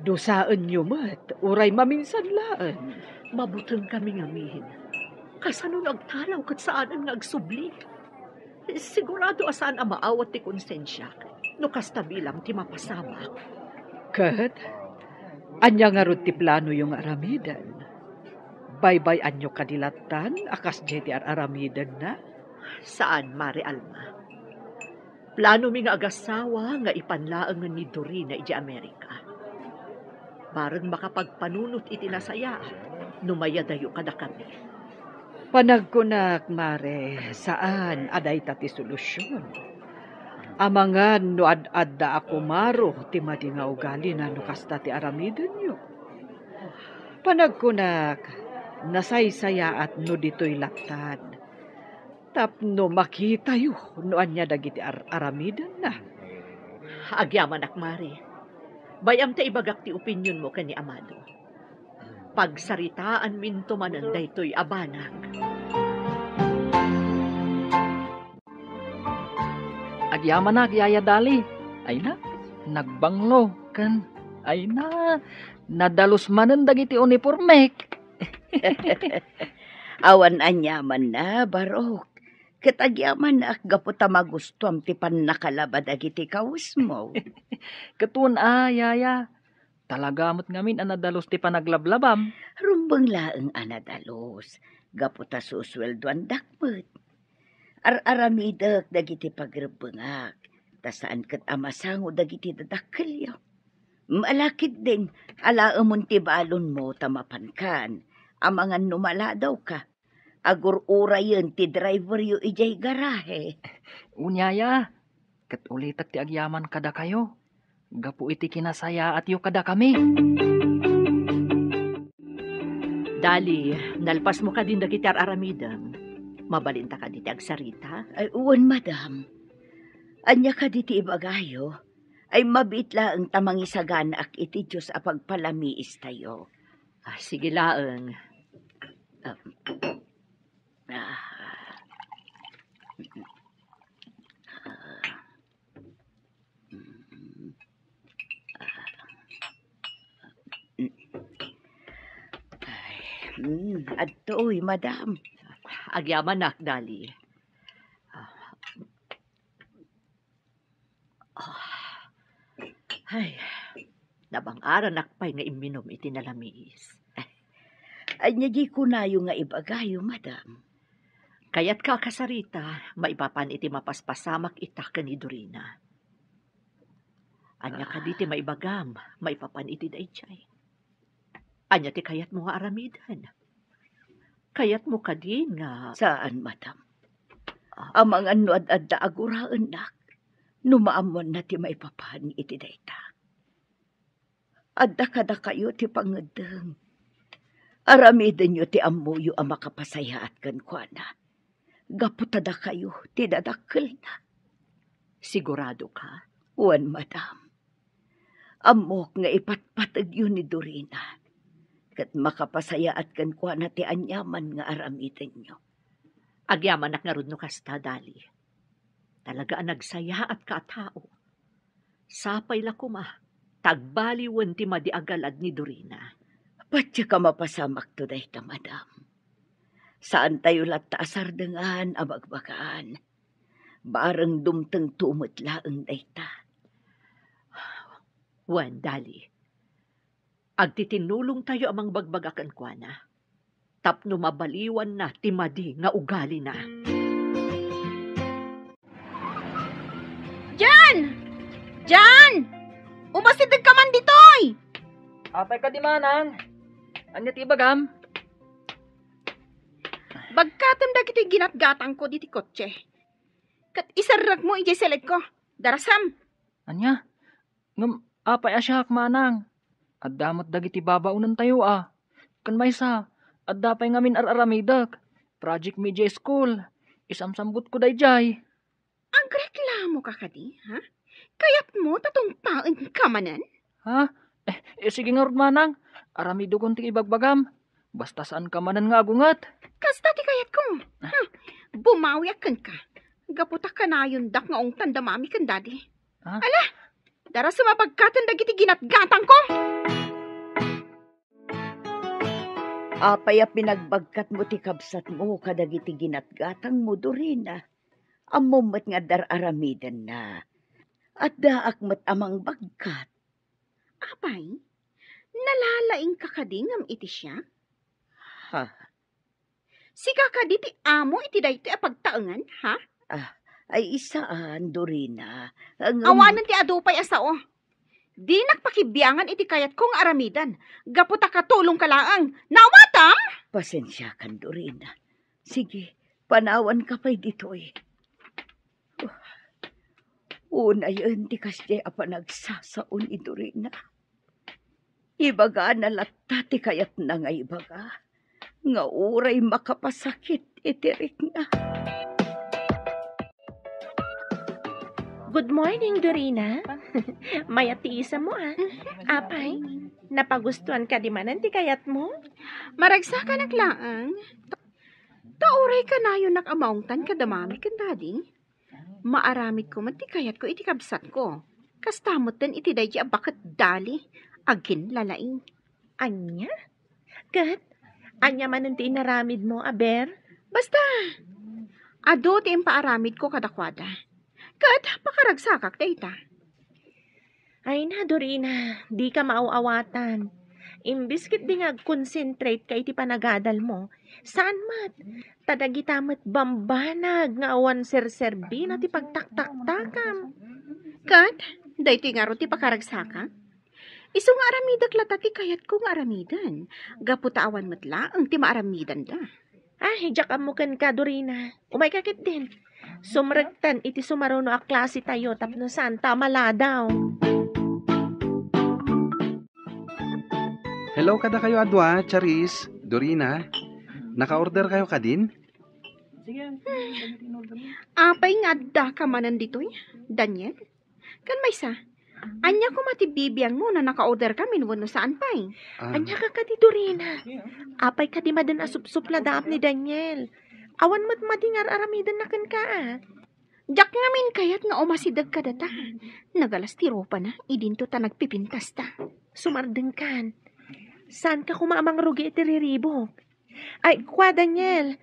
Dusaenyo met, uray maminsan laeng. Mabutengkami ngamin. Kasano no agtalaw ket saanen nga agsubli? Sigurado a saan a maawat ti konsensiak no kasta bilang ti mapasamak. Ket, ania ngarud ti planoyo nga aramiden? Baybay-anyo kadi lattan a kasdiay ti ar-aramidenna? Saan, Mare Alma. Planomi nga agasawa nga ipan laengen ni Dorina idiay Amerika. Bareng makapagpanunot iti nasayaat no mayadayo kadakami. Panagkunak, Mare, saan a dayta ti solusion. Amangan no ad-adda a kumaro ti madi nga ugalina no kasta ti aramidenyo. Panagkunak, nasaysayaat no ditoy lattan tapno makitayo no ania dagiti ar-aramidenna. Agyamanak, Mare. Bay-am ta ibagak ti opinionmo ken ni Amado. Pagsaritaanminto manen daytoy a banag. Agyamanak, Yaya Dali. Ay na, nagbanglo, ken, ay na, nadalus manen dagiti unipormek. Awan aniamanna, Barok. Ket agyamanak gapu ta magustuam ti pannakalaba dagiti kawesmo. Ket wen a, Yaya. Talaga met ngamin a nadalus ti panaglablabam. Rumbeng laeng a nadalus, gapu ta susueldoandak met. Ar-aramidek dagiti pagrebbengak, ta saan ket a masango dagiti dadakkelyo. Malakidden, alaemon ti balonmo ta mapankan, amangan no maladawka. Agur-urayen ti driveryo idiay garahe. Unyaya, ket ulitek ti agyaman kadakayo, gapu iti kinasayaatyo kadakami. Dali, nalpasmo kadin dagiti ar-aramidem. Mabalinta kadi ti agsarita? Ay, wen, madam. Ania kadi ti ibagayo? Ay, mabiit laeng ta mangisaganaak iti Dios a pagpalamiistayo. Ah, sige laeng. Ah, ah. Ay, mm, adtoy, madam. Agyamanak, Dali. Ah. Ah. Ay, nabang-aranak pay nga imminom iti nalamiis. Ania di kunayo nga ibagayo, madam? Kayatka a kasarita, maipapan iti mapaspasamak ita ken ni Dorina. Ania kadi ti maibagam, maipapan iti daydiay? Ania ti kayatmo nga aramiden? Kayatmo kadi nga Saan, madam. Ah. Amangan no ad-adda a guraennak, no maammoanna ti maipapan iti dayta. Adda kadakayo ti pangeddeng. Aramidenyo ti ammoyo a makapasayaat kenkuana. Gapu ta dakayo ti dadakkelna. Siguradoka? Wen, madam. Ammok nga ipatpategyo ni Dorina. ket makapasayaat kenkuana ti aniaman nga aramidenyo. Agyamanak ngarud no kasta, Dali. Talaga a nagsayaatka a tao. Sapay la koma, ta agbaliwen ti madi a galad ni Dorina. Patiek a mapasamakto dayta, madam. Saantayo latta a sardengan a bagbagaan. Bareng dumtengto met laeng dayta. Wen, Dali. Agtitinulongtayo a mangbagbaga kenkuana tapno mabaliwanna ti madi nga ugalina. Jan! Jan! Umasidegka man ditoy! Apay kadi, manang? Ania ti ibagam? Bagkatem dagiti ginatgatangko diti kotse. Ket iserrekmo idiay selekko. Darasam. Ania? Ngem apay a siak, manang? Adda met dagiti babaonentayo a. Ken maysa, adda pay ngamin ar-aramidek. Project mi idiay school. Isamsambutko daydiay. Agreklamoka kadi, ha? Kayatmo ta tungpaenka manen? Ha? Eh, eh, sige ngarud, manang. Aramidekon ti ibagbagam. Basta saanka manen nga agunget. Kasta ti kayatko. Hmm. Bumawiak kenka. Gapu ta kanayondak nga ungtan da mami ken dadi. Ha? Ala, darasem a bagkaten dagiti ginatgatangko. Apay a pinagbagkatmo ti kabsatmo kadagiti ginatgatangmo, Dorina? Ammom met nga adda ar-aramidenna. Addaak met a mangbagkat. Apay, nalalaingka kadi ngem iti siak? Ha? Sika kadi ti amo iti daytoy a pagtaengan, ha? Ah, ay, saan, Dorina. Ngem awanen ti adu pay a sao. Dinak pakibiangan iti kayatko nga aramiden, gapu ta katulongka laeng. Naawatam? Pasensiakan, Dorina. Sige, panawanka pay ditoy. Unayen ti kasdiay a panagsasao ni Dorina. Ibagana latta ti kayatna nga ibaga, nga uray makapasakit iti rikna. Good morning, Dorina. Mayat ti isammo, a. Apay, napagustuan kadi manen ti kayatmo? Maragsakanak laeng. Ta uray kanayonnak a maungtan kada mami ken dadi. Maaramidko met ti kayatko iti kabsatko. Kasta metten iti daydi a baket Dali, aginlalaing. Ania? Ket ania manen ti inaramidmo, aber? Basta, adu ti impaaramidko kadakuada. Ket pakaragsakak dayta. Ay na, Dorina, dika maaw-awatan. Imbes ketdi nga agconcentrate ka iti panagadalmo, saan met, ta dagita met bambanag nga awan serserbina ti pagtaktaktakam. Ket, daytoy ngarud ti pakaragsakak? Isu nga aramidek latta ti kayatko nga aramiden, gapu ta awan met laeng ti maaramidenda. Ah, diak ammo kenka, Dorina. Umayka ketdin. Sumrekten iti sumaruno a klasetayo tapno saanta a maladaw. Hello kadakayo a dua, Charis, Dorina. Naka-order kayo kadin? Apay nga addaka manen ditoy, Daniel? Ken maysa, ania koma ti bibiangmo no naka-order kamin wenno saan pay? Ah. Ania ka kadi, Dorina? Apay kadi maden a supsupladaam ni Daniel? Awan met madi nga ar-aramidenna kenka, a. Diak ngamin kayat nga umasideg kadata. Nagalas ti rupana, idinto ta nagpipintasta. Sumardengkan. Saanka koma a mangrugi iti riribuk? Ay, kua, Daniel.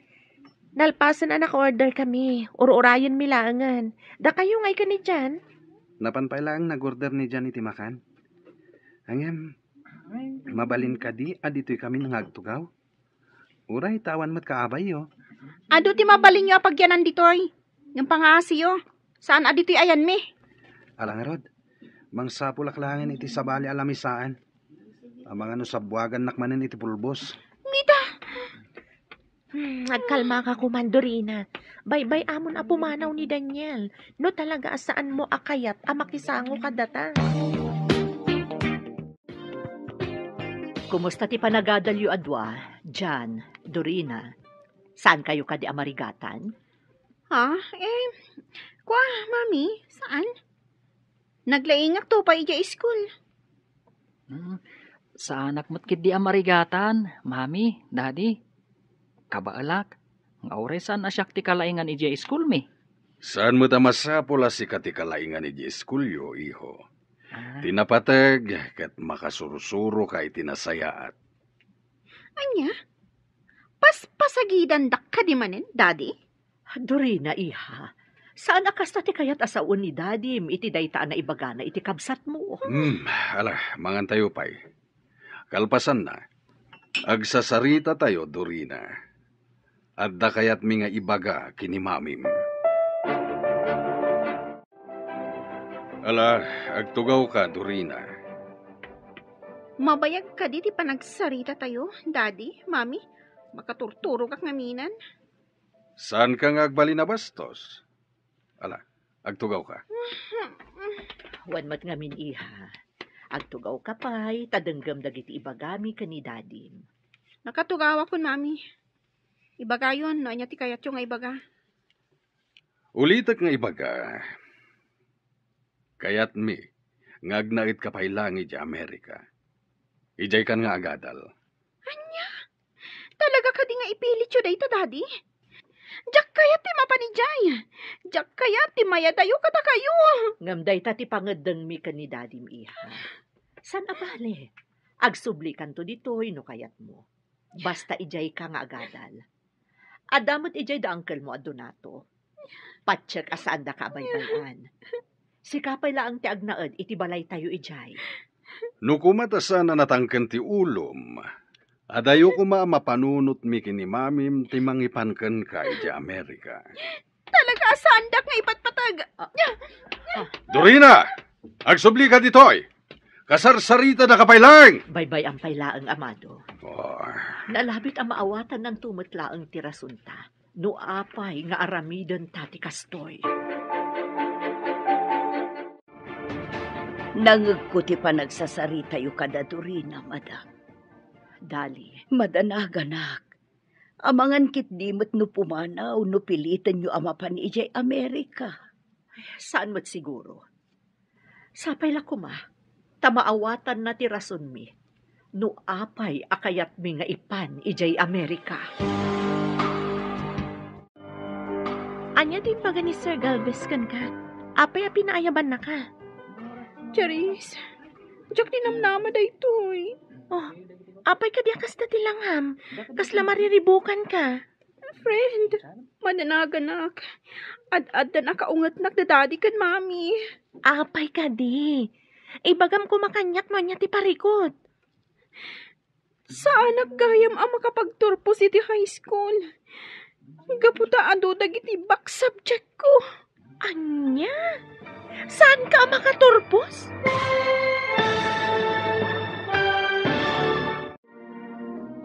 Nalpasen a naka-order kami. Ur-urayenmi laengen. Dakayo nga ikan idian? Napan pay laeng nag-order ni Jan iti makan. Ngem, mabalin kadi a ditoy kami nga agtugaw? Uray ta awan met kaabayyo. Adu ti mabalinyo a pagyanan ditoy. Ngem pangaasiyo, saan a ditoy ayanmi. Ala ngarud, mangsapulak laengen iti sabali a lamisaan. Amangan no sabbuagannak manen iti pulbos. Mita! Hmm, agkalmaka koman, Dorina. Baybay-amon a pumanaw ni Daniel. No talaga a saanmo a kayat a makisango kadata. Kumusta ti panagadalyo a dua, Jan, Dorina? Saankayo kadi a marigatan? Ha? Eh, kua, Mami, saan? Naglaingakto pay idiay school. Hmm, Saanak met ketdi a marigatan, Mami, Daddy. Kabaelak, nga uray saan a siak ti kalaingan idiay iskulmi. Saan met a masapul a sika ti kalaingan idiay iskulyo, iho. Ah. Ti napateg ket makasursuroka iti nasayaat. Ania? Paspasagidandak kadi manen, Daddy? Dorina, iha, saan a kasta ti kayat a sawen ni Dadim iti dayta a naibagana iti kabsatmo. Hmm, ala, mangantayo pay. Kalpasanna, agsasaritatayo, Dorina. Adda kayatmi nga ibaga ken ni Mamim. Ala, agtugawka, Dorina. Mabayag kadi ti panagsaritatayo, Daddy, Mami? Makaturturogak ngamin. Saanka nga agbalin a bastos? Ala, agtugawka. Wen met ngamin, iha. Agtugawka pay, ta denggem dagiti ibagami ken ni Dadim. Nakatugawakon, Mami. Ibagayon no ania ti kayatyo nga ibaga. Ulitek nga ibaga, kayatmi nga agnaedka pay laeng idiay Amerika. Idiaykan nga agadal. Ania? Talaga kadi nga ipilityo dayta, Daddy? Diak kayat ti mapan idiay. Diak kayat ti mayadayo kadakayo. Ngem dayta ti pangeddengmi ken ni Dadim, iha. Saan a bale? Agsublikanto ditoy no kayatmo. Basta idiayka nga agadal. Adda met idiay da angkelmo a Donato. Patiek a saandaka a baybay-an. Sika pay laeng ti agnaed iti balaytayo idiay. No koma ta saan a natangken ti ulom, adayo koma a mapanunotmi ken ni Mamim ti mangipan kenka idiay Amerika. Talaga a saandak nga ipatpateg. Ah, ah. Dorina! Agsublika ditoy! Kasarsaritadaka pay laeng! Baybay-am pay laeng, Amado. Oh. Nalabit a maawatannanto met laeng ti rasonta no apay nga aramidenta ti kastoy. Nangegko ti panagsasaritayo kada Dorina, madam. Dali. Madanaganak. Amangan ketdi met no pumanaw no pilitenyo a mapan idiay Amerika. Saan met siguro. Sapay la koma, ta maawatanna ti rasonmi no apay a kayatmi nga ipan idiay Amerika. Ania ti imbaga ni Sir Galvez kenka? Apay a pinaayabannaka? Charis, diak ti namnama daytoy. Oh, apay kadi a kasta ti langam? Kasla mariribukanka? Friend, madanaganak. Ad-addan a kaungetnak da Daddy ken Mami. Apay kadi? Ibagam koma kaniak no ania ti parikut. Saanak gayam a makapagturpos iti high school. Gapu ta adu dagiti back subject ko. Ania? Saanka a makaturpos?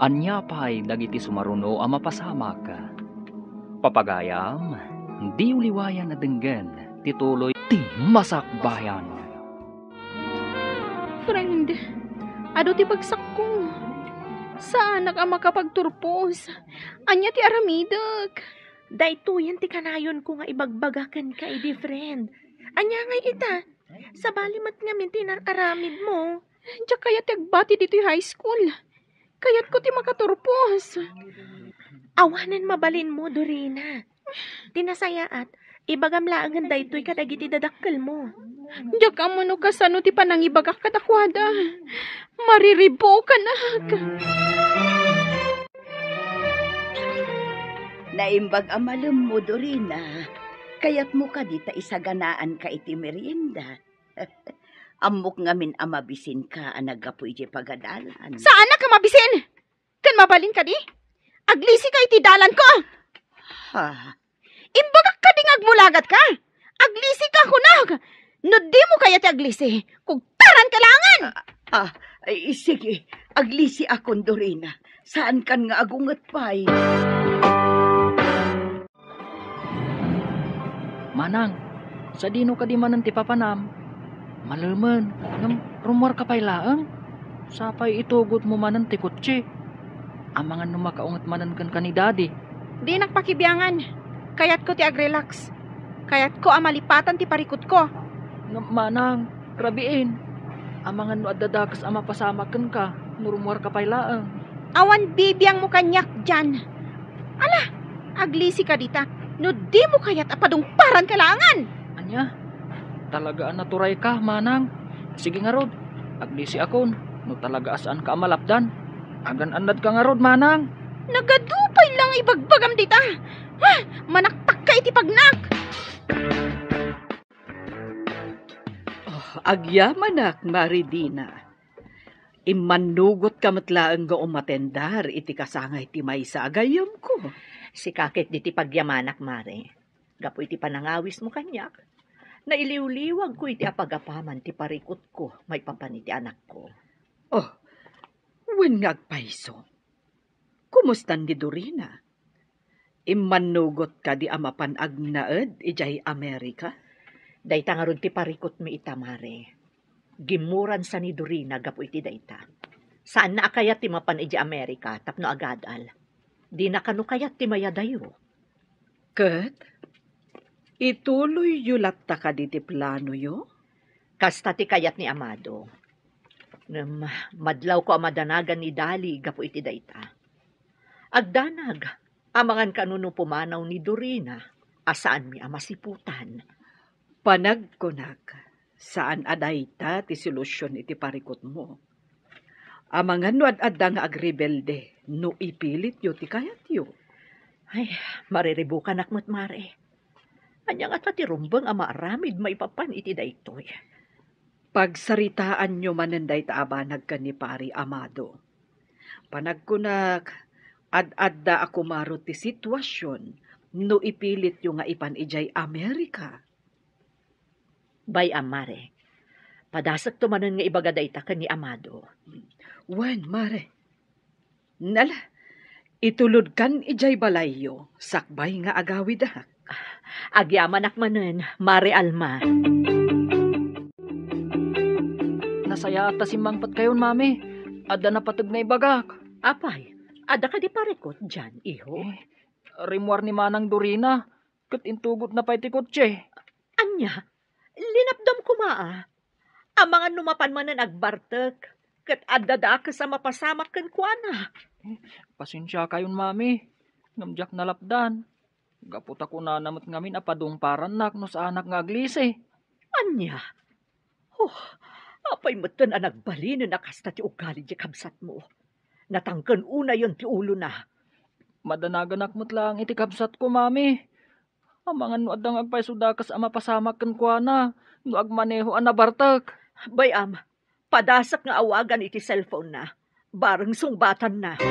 Ania pay dagiti sumaruno a mapasamak? Papagayam, diyo liwayan a denggen ti tuloy ti masakbayan. Friend, adu ti bagsakko. Saanak a makapagturpos. Ania ti aramidek? Daytoyen ti kanayonko nga ibagbaga kenka idi, friend. Ania ngay ita? Sabali met ngamin ti inar-aramidmo. Diak kayat ti agbati ditoy high school. Kayatko ti makaturpos. Awanen mabalinmo, Dorina. Ti nasayaat, ibagam laengen daytoy kadagiti dadakkelmo. Diak ammo no kasano ti panangibagak kadakuada. Mariribukanak. Naimbag a malemmo, Dorina. Kayatmo kadi ta isaganaanka iti merienda? Ammok ngamin a mabisinka a naggapu idiay pagadalan. Saanak a mabisin? Ken mabalin kadi? Aglisika iti dalanko! Ha? Imbagak kadi nga agmulagatka? Aglisika, kunak! No dimo kayat ti aglisi, kugtaranka laengen! Ah, ah, ay, sige, aglisiakon, Dorina. Saankan nga agunget pay. Manang, sadino kadi manen ti papanam? Malemen, ngem rummuarka pay laeng? Sapay itugotmo manen ti kotse. Amangan no makaunget manen kenka ni Daddy. Dinak pakibiangan. Kayatko ti agrelax. Kayatko a malipatan ti parikutko. Ngem manang, rabiin. Amangan no adda dakes a mapasamak kenka. Murmuarka pay laeng. Awan bibiangmo kaniak dian. Ala, aglisika dita. No dimo kayat a padungparanka laengen. Ania? Talaga a naturayka, manang. Sige ngarud, aglisiakon. No talaga a saanka a malapdan, agan-annadka ngarud, manang. Nagadu pay la nga ibagbagam dita. Ha? Manaktakka iti pagnak. Oh, agyamanak, Mari Dina. Immannugotka met laeng nga umatendar iti kasangay ti maysa a gayyemko. Sika ket ditoy pagyamanak, Mare. Gapu iti panangawismo kaniak, nailiwliwagko iti apagapaman ti parikutko maipapan iti anakko. Oh, wen nga agpayso. Kumustan ni Dorina? Immannugot kadi a mapan agnaed idiay Amerika? Dayta ngarud ti parikutmi ita, Mare. Gimmuransa ni Dorina gapu iti dayta. Saanna a kayat ti mapan idiay Amerika tapno agadal. Dina kano kayat ti mayadayo. Ket ituloyyo latta kadi ti planoyo? Kasta ti kayat ni Amado. Ngem madlawko a madanagan ni Dali gapu iti dayta. Agdanag, amangan kano no pumanaw ni Dorina a saanmi a masiputan. Panagkunak, saan a dayta ti solusion iti parikutmo. Amangan no ad-adda nga agrebelde no ipilityo ti kayatyo. Ay, mariribukanak met, Mare. Ania ngata ti rumbeng a maaramid maipapan iti daytoy? Pagsaritaanyo manen dayta a banag ken ni Pari Amado. Panagkunak, ad-adda a kumaro ti situasion no ipilityo nga ipan idiay Amerika. Bay-am, Mare. Padasekto manen nga ibaga dayta ken ni Amado. Wen, Mare. Nala, itulodkan idiay balayyo, sakbay nga agawidak. Agyamanak manen, Mare Alma. Nasayaat ta simmangpetkayon, Mami. Adda napateg nga ibagak. Apay, adda kadi parikut dian, iho? Eh, rimmuar ni Manang Dorina, ket intugotna pay ti kotse. Ania? Linapdam koma, a. Amangan no mapan manen agbartek, ket adda dakes a mapasamak kenkuana. Pasensiakayon, Mami, ngem diak nalapdan. Gapu ta kunana met ngamin a padungparannak no saanak nga aglisi. Ania? Oh, apay metten a nagbalinen a kasta ti ugali ti kabsatmo? Natangken unayen ti ulona. Madanaganak met laeng iti kabsatko, Mami. Amangan no adda nga agpayso dakes a mapasamak kenkuana no agmaneho a nabartek. Bay-am, padasek nga awagan iti cellphone-na. Bareng sungbatanna.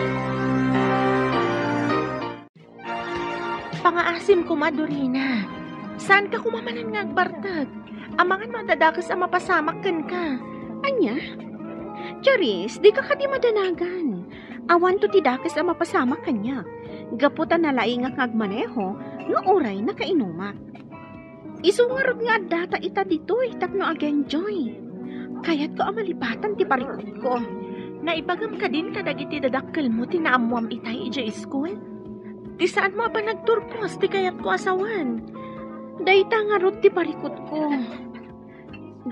Pangaasim koma, Dorina. Saanka koma manen nga agbartek? Amangan no adda dakes a mapasamak kenka. Ania? Charis, dika kadi madanagan. Awanto ti dakes a mapasamak kaniak. Gapu ta nalaingak nga agmaneho, nga uray nakainumak. Isu ngarud nga addata ita ditoy tapno ag-enjoy. Kayatko a malipatan ti parikutko. Naibagam kadin kadagiti dadakkelmo ti naammoam itay idiay iskul? Ti saanmo a panagturpos ti kayatko a sawen. Dayta ngarud ti parikutko.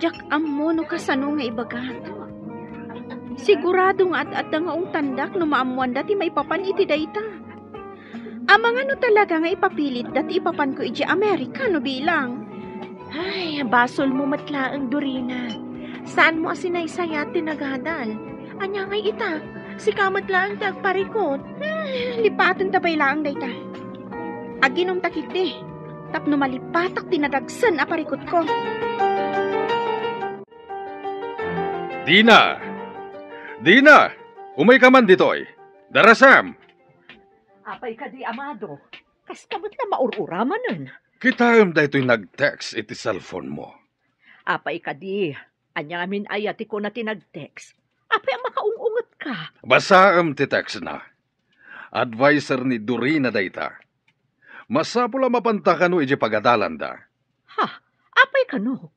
Diak ammo no kasano nga ibagak. Sigurado nga ad-adda nga ungtandak no maammoanda ti maipapan iti dayta. Amangan no talaga nga ipapilitda ti ipapanko idiay Amerika no bilang. Ay, basolmo met laeng, Dorina. Saanmo a sinaysayat ti nagadal. Ania ngay ita? Sika met laeng ti agparikut. Hmm, lipatenta pay laeng dayta. Aginumta ketdi tapno malipatak ti nadagsen a parikutko. Dina! Dina! Umayka man ditoy. Darasam! Apay kadi, Amado? Kaska met la maur-uramanen. Kitaem daytoy nag-text iti cellphone-mo. Apay kadi? Ania ngamin aya ti kuna ti nag-text? Apay a makaung-ungetka? Basaem ti text-na. Adviser ni Dorina dayta. Masapul a mapanta kano idiay pagadalanda. Ha? Apay kano?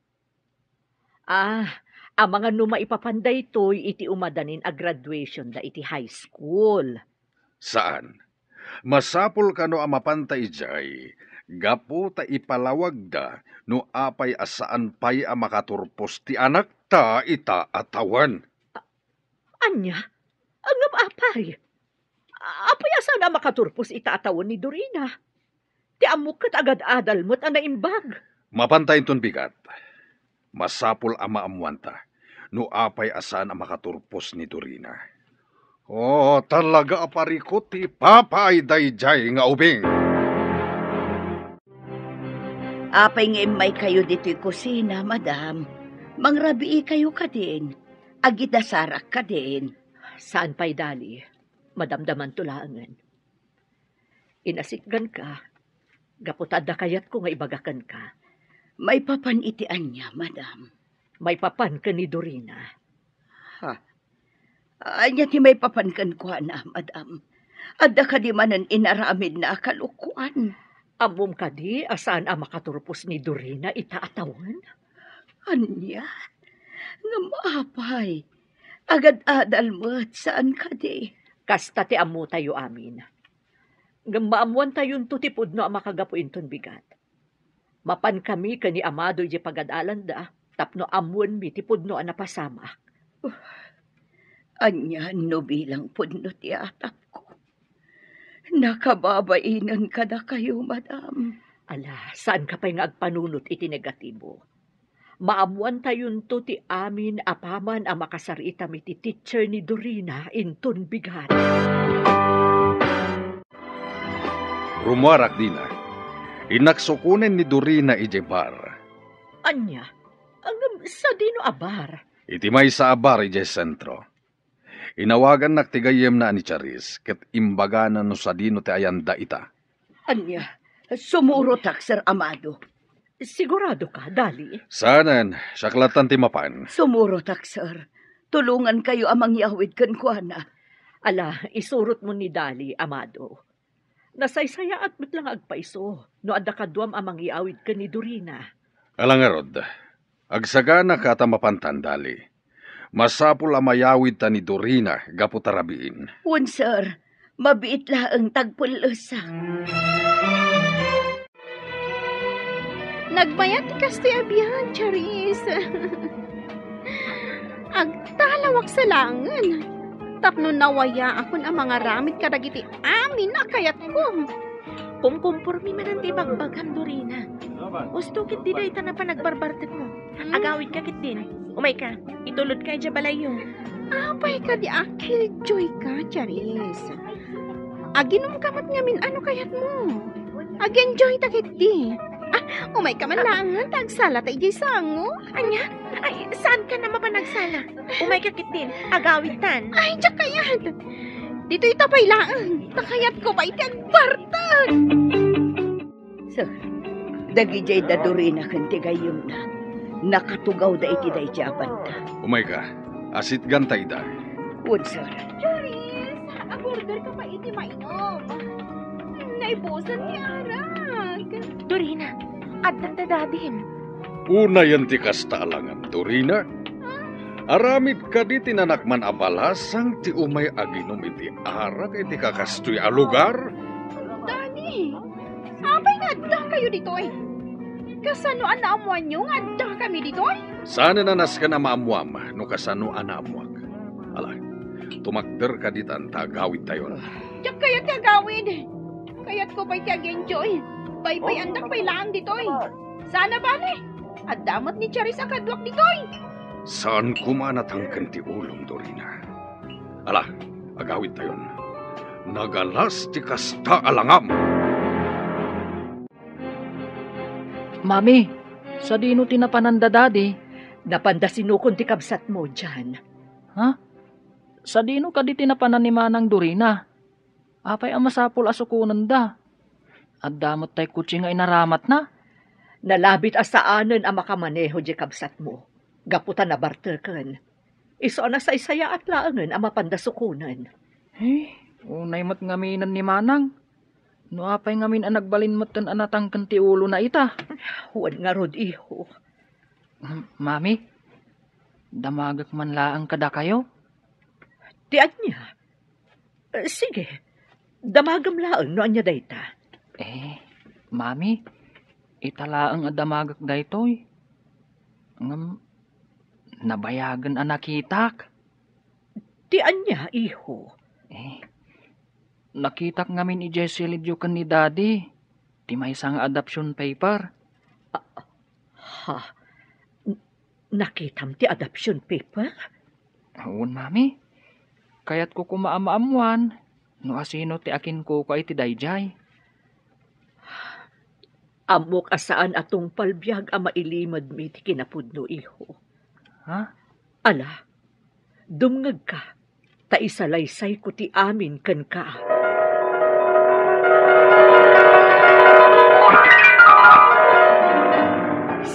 Ah, amangan no maipapan daytoy iti umadanin a graduationda iti high school. Saan. Masapul kano a mapanta idiay, gapu ta ipalawagda no apay a saan pay a makaturpos ti anakta ita a tawen. A-, ania? Ngem apay? Apay a saan a makaturpos ita a tawen ni Dorina? Ti ammok ket agad-adal met a naimbag. Mapanta inton bigat. Masapul a maammoanta no apay a saan a makaturpos ni Dorina. Oh, talaga a parikut ti ipapaay daydiay nga ubing. Apay nga immaykayo ditoy kusina, madam? Mangrabiikayo kadin? Agidasarak kadin? Saan pay, Dali. Madamdamanto laengen. Inasitganka, gapu ta adda kayatko nga ibaga kenka. Maipapan iti ania, madam? Maipapan ken ni Dorina. Ha? Ania ti maipapan kenkuana, madam? Adda kadi manen inaramidna a kalokoan? Ammom kadi a saan a makaturpos ni Dorina ita a tawen? Ania? Ngem apay? Agad-adal met, saan kadi? Kasta ti ammotayo amin. Ngem maammoantayonto ti pudno a makagapu inton bigat. Mapankami ken ni Amado idiay pagad-alanda tapno ammoenmi ti pudno a napasamak. Ania no bilang pudno ti atapko? Nakababainen kadakayo, madam. Ala, saanka pay nga agpanunot iti negatibo. Maammoantayonto ti amin apaman a makasar-itam iti teacher ni Dorina inton bigat. Rummuarak dina. Innak sukonen ni Dorina idiay bar. Ania? Ngem sadino a bar? Iti maysa a bar idiay sentro. Inawagannak ti gayyemna a ni Charis, ket imbagana no sadino ti ayanda ita. Ania? Sumurotak, Sir Amado. Siguradoka, Dali? Saanen, siak lattan ti mapan. Sumurotak, sir. Tulongankayo a mangyawid kenkuana. Ala, isurotmo ni Dali, Amado. Nasaysayaat met la nga agpaiso no adda kaduam a mangyawid ken ni Dorina. Ala ngarud, agsaganaka ta mapantan, Dali. Masapul a mayawidta ni Dorina gapu ta rabiin. Wen, sir. Mabiit laeng ta agpellesak. Nagmayat ti kastoy a biag, Charis. Agtalawak sa laengen. Tapno nawayaakon a mangaramid kadagiti amin a kayatko. Kumkumpormi manen ti ibagbagam, Dorina. Usto ketdi dayta a panagbarbartekmo. Hmm? Agawidka ketdin. Umayka, itulodka idiay balayyo. Apay kadi a killjoyka, Charis? Aginumka met ngamin a no kayatmo. Ag-enjoyta ketdi. Ah, umayka man laengen ta agsalata idiay sango. Ania? Ay, saankan a mapan agsala? Umayka ketdin, agawidtan. Ay, diak kayat. Ditoyta pay laeng, ta kayatko pay ti agbartek. Sir, dagidiay da Dorina ken ti gayyemna, nakatugawda iti daydiay a banda. Umayka, asitganta ida. Wen, sir. Charis, agorderka pay iti mainom. Naibusan ti arak. Dorina, addan da dadim. Unayen ti kasta a langam, Dorina. Aramid kadi ti nanakman a balasang ti umay aginum iti arak iti kakastoy a lugar? Dani, apay nga addakayo ditoy? Kasano a naammoanyo nga addakami ditoy? Saanen a nasken a maammoam no kasano a naammoak. Ala, tumakder kadi ta agawidtayon. Diak kayat ti agawid. Kayatko pay ti ag-enjoy. Baybayandak pay laeng ditoy. Saan a bale, adda met ni Charis a kaduak ditoy. Saan koma a natangken ti ulom, Dorina. Ala, agawidtayon. Nagalas ti kasta a langam. Mami, sadino ti napanan da Dadi? Napanda sinukon ti kabsatmo, Jan. Ha? Sadino kadi ti napanan ni Manang Dorina? Apay a masapul a sukonenda? Adda met tay kotse nga inaramatna? Nalabit a saanen a makamaneho diay kabsatmo, gapu ta nabarteken. Isu a nasaysayaat laengen a mapanda sukonen. Eh, unay met ngaminen ni Manang. No apay ngamin a nagbalin metten a natangken ti ulona ita? Wen ngarud, iho. M-, Mami, damagek man laeng kadakayo. Ti ania? Eh, sige, damagem laeng no ania dayta. Eh, Mami, ita laeng a damagek daytoy. Ngem, nabayagen a nakitak. Ti ania, iho? Eh, nakitak ngamin idiay silidyo ken ni Daddy ti maysa nga adoption paper. Ha? N-, nakitam ti adoption paper? Wen, Mami. Kayatko koma a maammoan no asino ti akinkukua iti daydiay. Ammok a saan a tungpal biag a mailimedmi ti kinapudno, iho. Ha? Ala, dumngegka, ta isalaysayko ti amin kenka.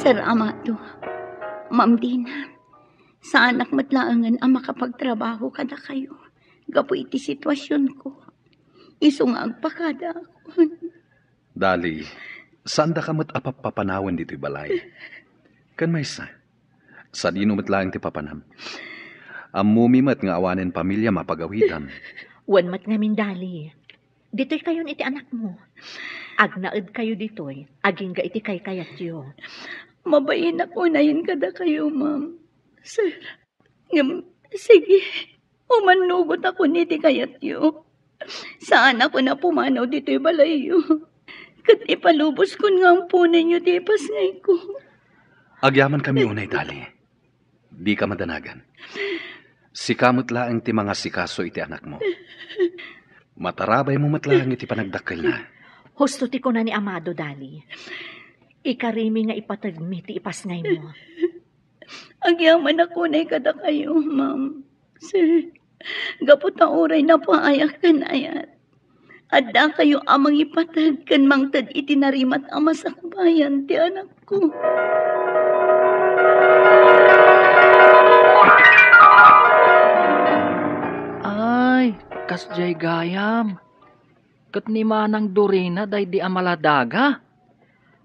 Sir Amado, Ma'am Dina, saanak met laengen a makapagtrabaho kadakayo gapu iti situasionko. Isu nga agpakadaakon. Dali, saandaka met a pappapanawen ditoy balay. Ken maysa, sadino met laeng ti papanam? Ammomi met nga awanen pamiliam a pagawidan. Wen met ngamin, Dali. Ditoykayon iti anakmo. Agnaedkayo ditoy, agingga iti kaykayatyo. Mabainak unayen kadakayo, ma'am. Sir, ngem, sige, umannugotakon iti kayatyo. Saanakon a pumanaw ditoy balayyo. Ket ipaluboskon nga amponenyo ti ipasngayko. Agyamankami unay, Dali. Dika madanagan. Sika met laeng ti mangasikaso iti anakmo. Matarabaymo met laeng iti panagdakkelna. Husto ti kuna ni Amado, Dali. Ikarimi nga ipategmi ti ipasngaymo. Agyamanak unay kadakayo, ma'am. Sir, gapu ta uray napaayak ken ayat, addakayo a mangipateg ken mangted iti narimat a masakbayan ti anakko. Ay, kasdiay gayam. Ket ni Manang Dorina daydi a maladaga?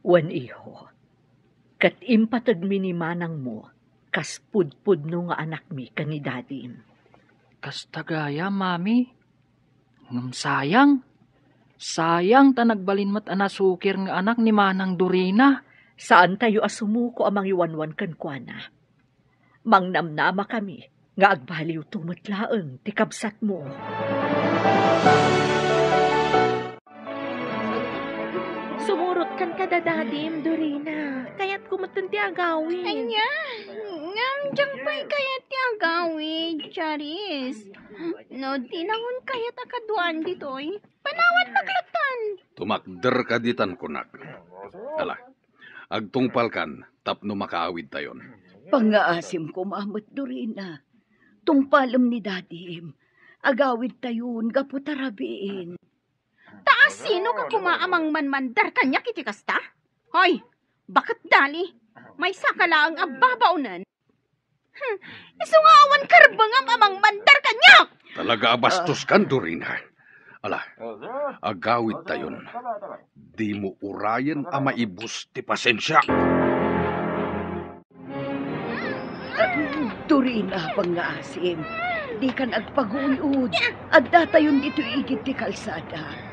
Wen, iho. Ket impategmi ni manangmo kas pudpudno nga anakmi ken ni dadim. Kasta gayam, Mami. Ngem sayang. Sayang ta nagbalin met a nasukir nga anak ni Manang Dorina. Saantayo a sumuko a mangiwanwan kenkuana. Mangnamnamakami nga agbaliwto met laeng ti kabsatmo. Sumurotkan kada dadim, Dorina. Kayatko metten ti agawid. Ania? Ngem diak pay kayat ti agawid, Charis. No di nangon kayat a kaduaan ditoy, panawannak lattan. Tumakderka ditan, kunak. Ala, agtungpalkan tapno makaawidtayon. Pangngaasim koma met, Dorina. Tungpalem ni dadim. Agawidtayon gapu ta rabiin. Ta asino ka koma a mangmanmandar kaniak iti kasta? Hoy, baket Dali, maysa ka laeng a babaonen. Hmm, isu nga awan karbengam a mangmandar kaniak! Talaga a bastos kan, Dorina. Ala, agawidtayon. Dimo urayen a maibus ti pasensiak. Dorina, pangngaasim, dikan agpaguyod. Addatayon ditoy igid ti kalsada.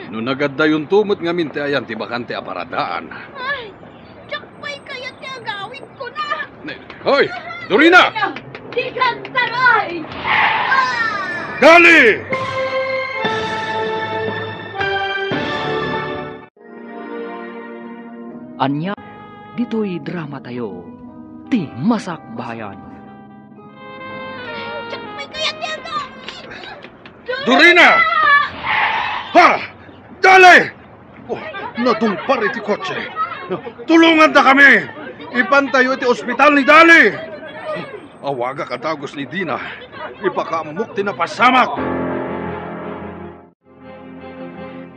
No nagaddayonto met ngamin ti ayan ti bakante a paradaan. Ay, diak pay kayat ti agawidko na. Ne-, hoy, Dorina! Dikan taray! Dali! Ania, ditoy dramatayo, ti Masakbayan. Diak pay kayat ti agawid! Dorina! Ha! Dali! Oh, nadungpar iti kotse. Tulonganta kami! Ipantayo iti ospital ni Dali! Awagak a dagus ni Dina. Ipakaammok ti napasamak.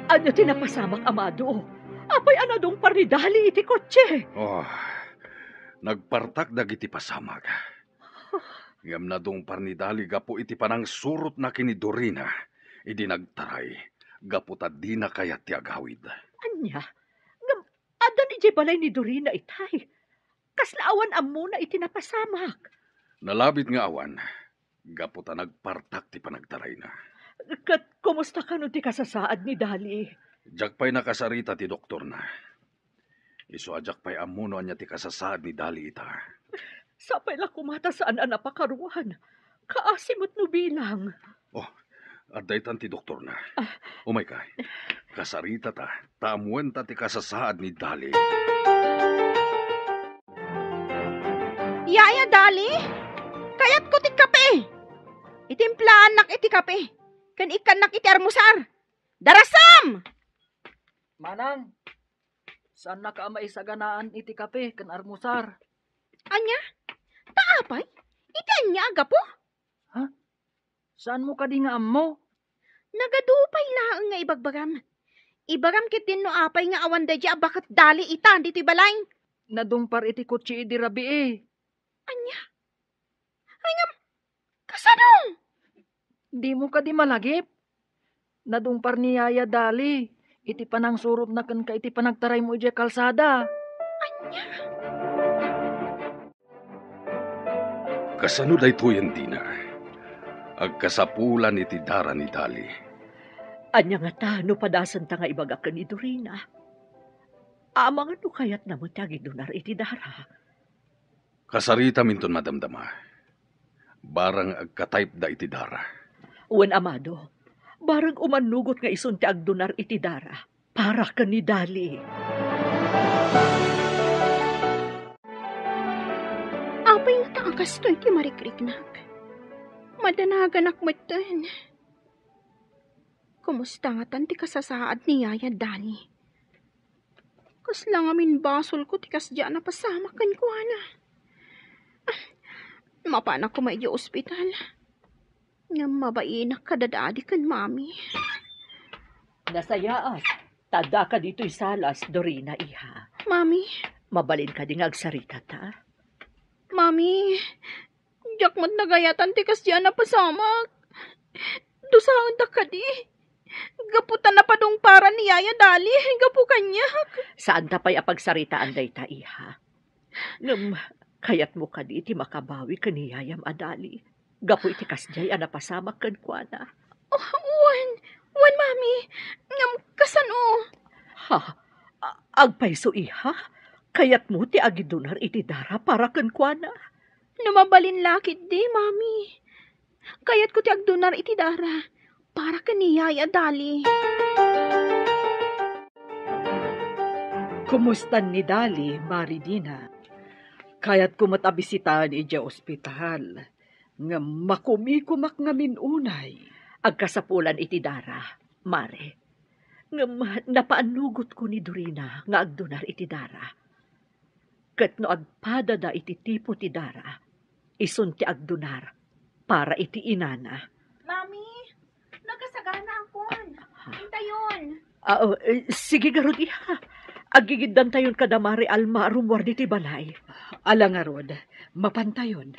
Ania ti napasamak, Amado? Apay a nadungpar ni Dali iti kotse? Oh, nagpartak dagiti pasamak. Ngem nadungpar ni Dali gapu iti panangsurotna ken ni Dorina idi nagtaray, gapu ta dina kayat ti agawid. Ania? Ngem addan idiay balay ni Dorina itay? Kasla awan ammona iti napasamak? Nalabit nga awan, gapu ta nagpartak ti panagtarayna. Ket kumusta kano ti kasasaad ni Dali? Diak pay nakasarita ti doktorna. Isu a diak pay ammo no ania ti kasasaad ni Dali ita. Sapay la koma ta saan a napakaruan. Kaasi met no bilang. Oh, adda itan ti doktorna. Ah. Umayka. Kasaritata, ta ammoenta ti kasasaad ni Dali. Yaya Dali, kayatko ti kape. Itimplaannak iti kape, ken ikkannak iti armusar. Darasam! Manang, saannaka a maisaganaan iti kape ken armusar. Ania? Ta apay? Iti ania a gapu? Ha? Saanmo kadi nga ammo? Nagadu pay laeng nga ibagbagam. Ibagam ketdin no apay nga awan daydiay a baket Dali itan ditoy balay. Nadungpar iti kotsi idi rabii. Ania? Ay ngem, kasano? Dimo kadi malagip? Nadungpar ni Yaya Dali iti panangsurotna kenka iti panagtaraymo idiay kalsada. Ania? Kasano daytoyen, Dina? Agkasapulan iti dara ni Dali. Ania ngata no padasenta nga ibaga ken ni Dorina? Amangan no kayatna met ti agidunar iti dara. Kasaritaminton madamdama. Barang agka-type da iti dara. Wen, Amado, barang umannugot nga isun ti agdunar iti dara para ken ni Dali. Apay ngata a kastoy ti marikriknak? Madanaganak metten. Kumusta ngatan ti kasasaad ni Yaya Dali? Kasla ngamin basolko ti kasdiay a napasamak kenkuana. Ah, mapanak koma idiay ospital. Ngem mabainak kada Dadi ken Mami. Nasayaat, ta addaka ditoy salas, Dorina, iha. Mami. Mabalin kadi nga agsaritata? Mami, diak met nagayatan ti kasdiay a napasamak. Dusaendak kadi. Gapu ta napadungparan ni Yaya Dali gapu kaniak. Saanta pay a pagsaritaan dayta, iha. Ngem, kayatmo kadi ti makabawi ken ni yayam a Dali gapu iti kasdiay a napasamak kenkuana? Oh, wen, wen, Mami. Ngem kasano? Ha? A-, agpayso, iha? Kayatmo ti agidunar iti dara para kenkuana? No mabalin la ketdi, Mami. Kayatko ti agdunar iti dara para ken ni Yaya Dali. Kumusta ni Dali, Mari Dina? Kayatko met a bisitaen idiay ospital, ngem makumikumak ngamin unay. Agkasapulan iti dara, Mare. Ngem napaannugotko ni Dorina nga agdunar iti dara. Ket no agpadada iti tipo ti dara, isun ti agdunar para iti inana. Mami, nagkasaganaakon. Ah, ah. Intayon. Ah, oh, eh, sige ngarud, iha. Aggigiddantayon kada Mari Alma a rummuar ditoy balay. Ala ngarud, mapantayon.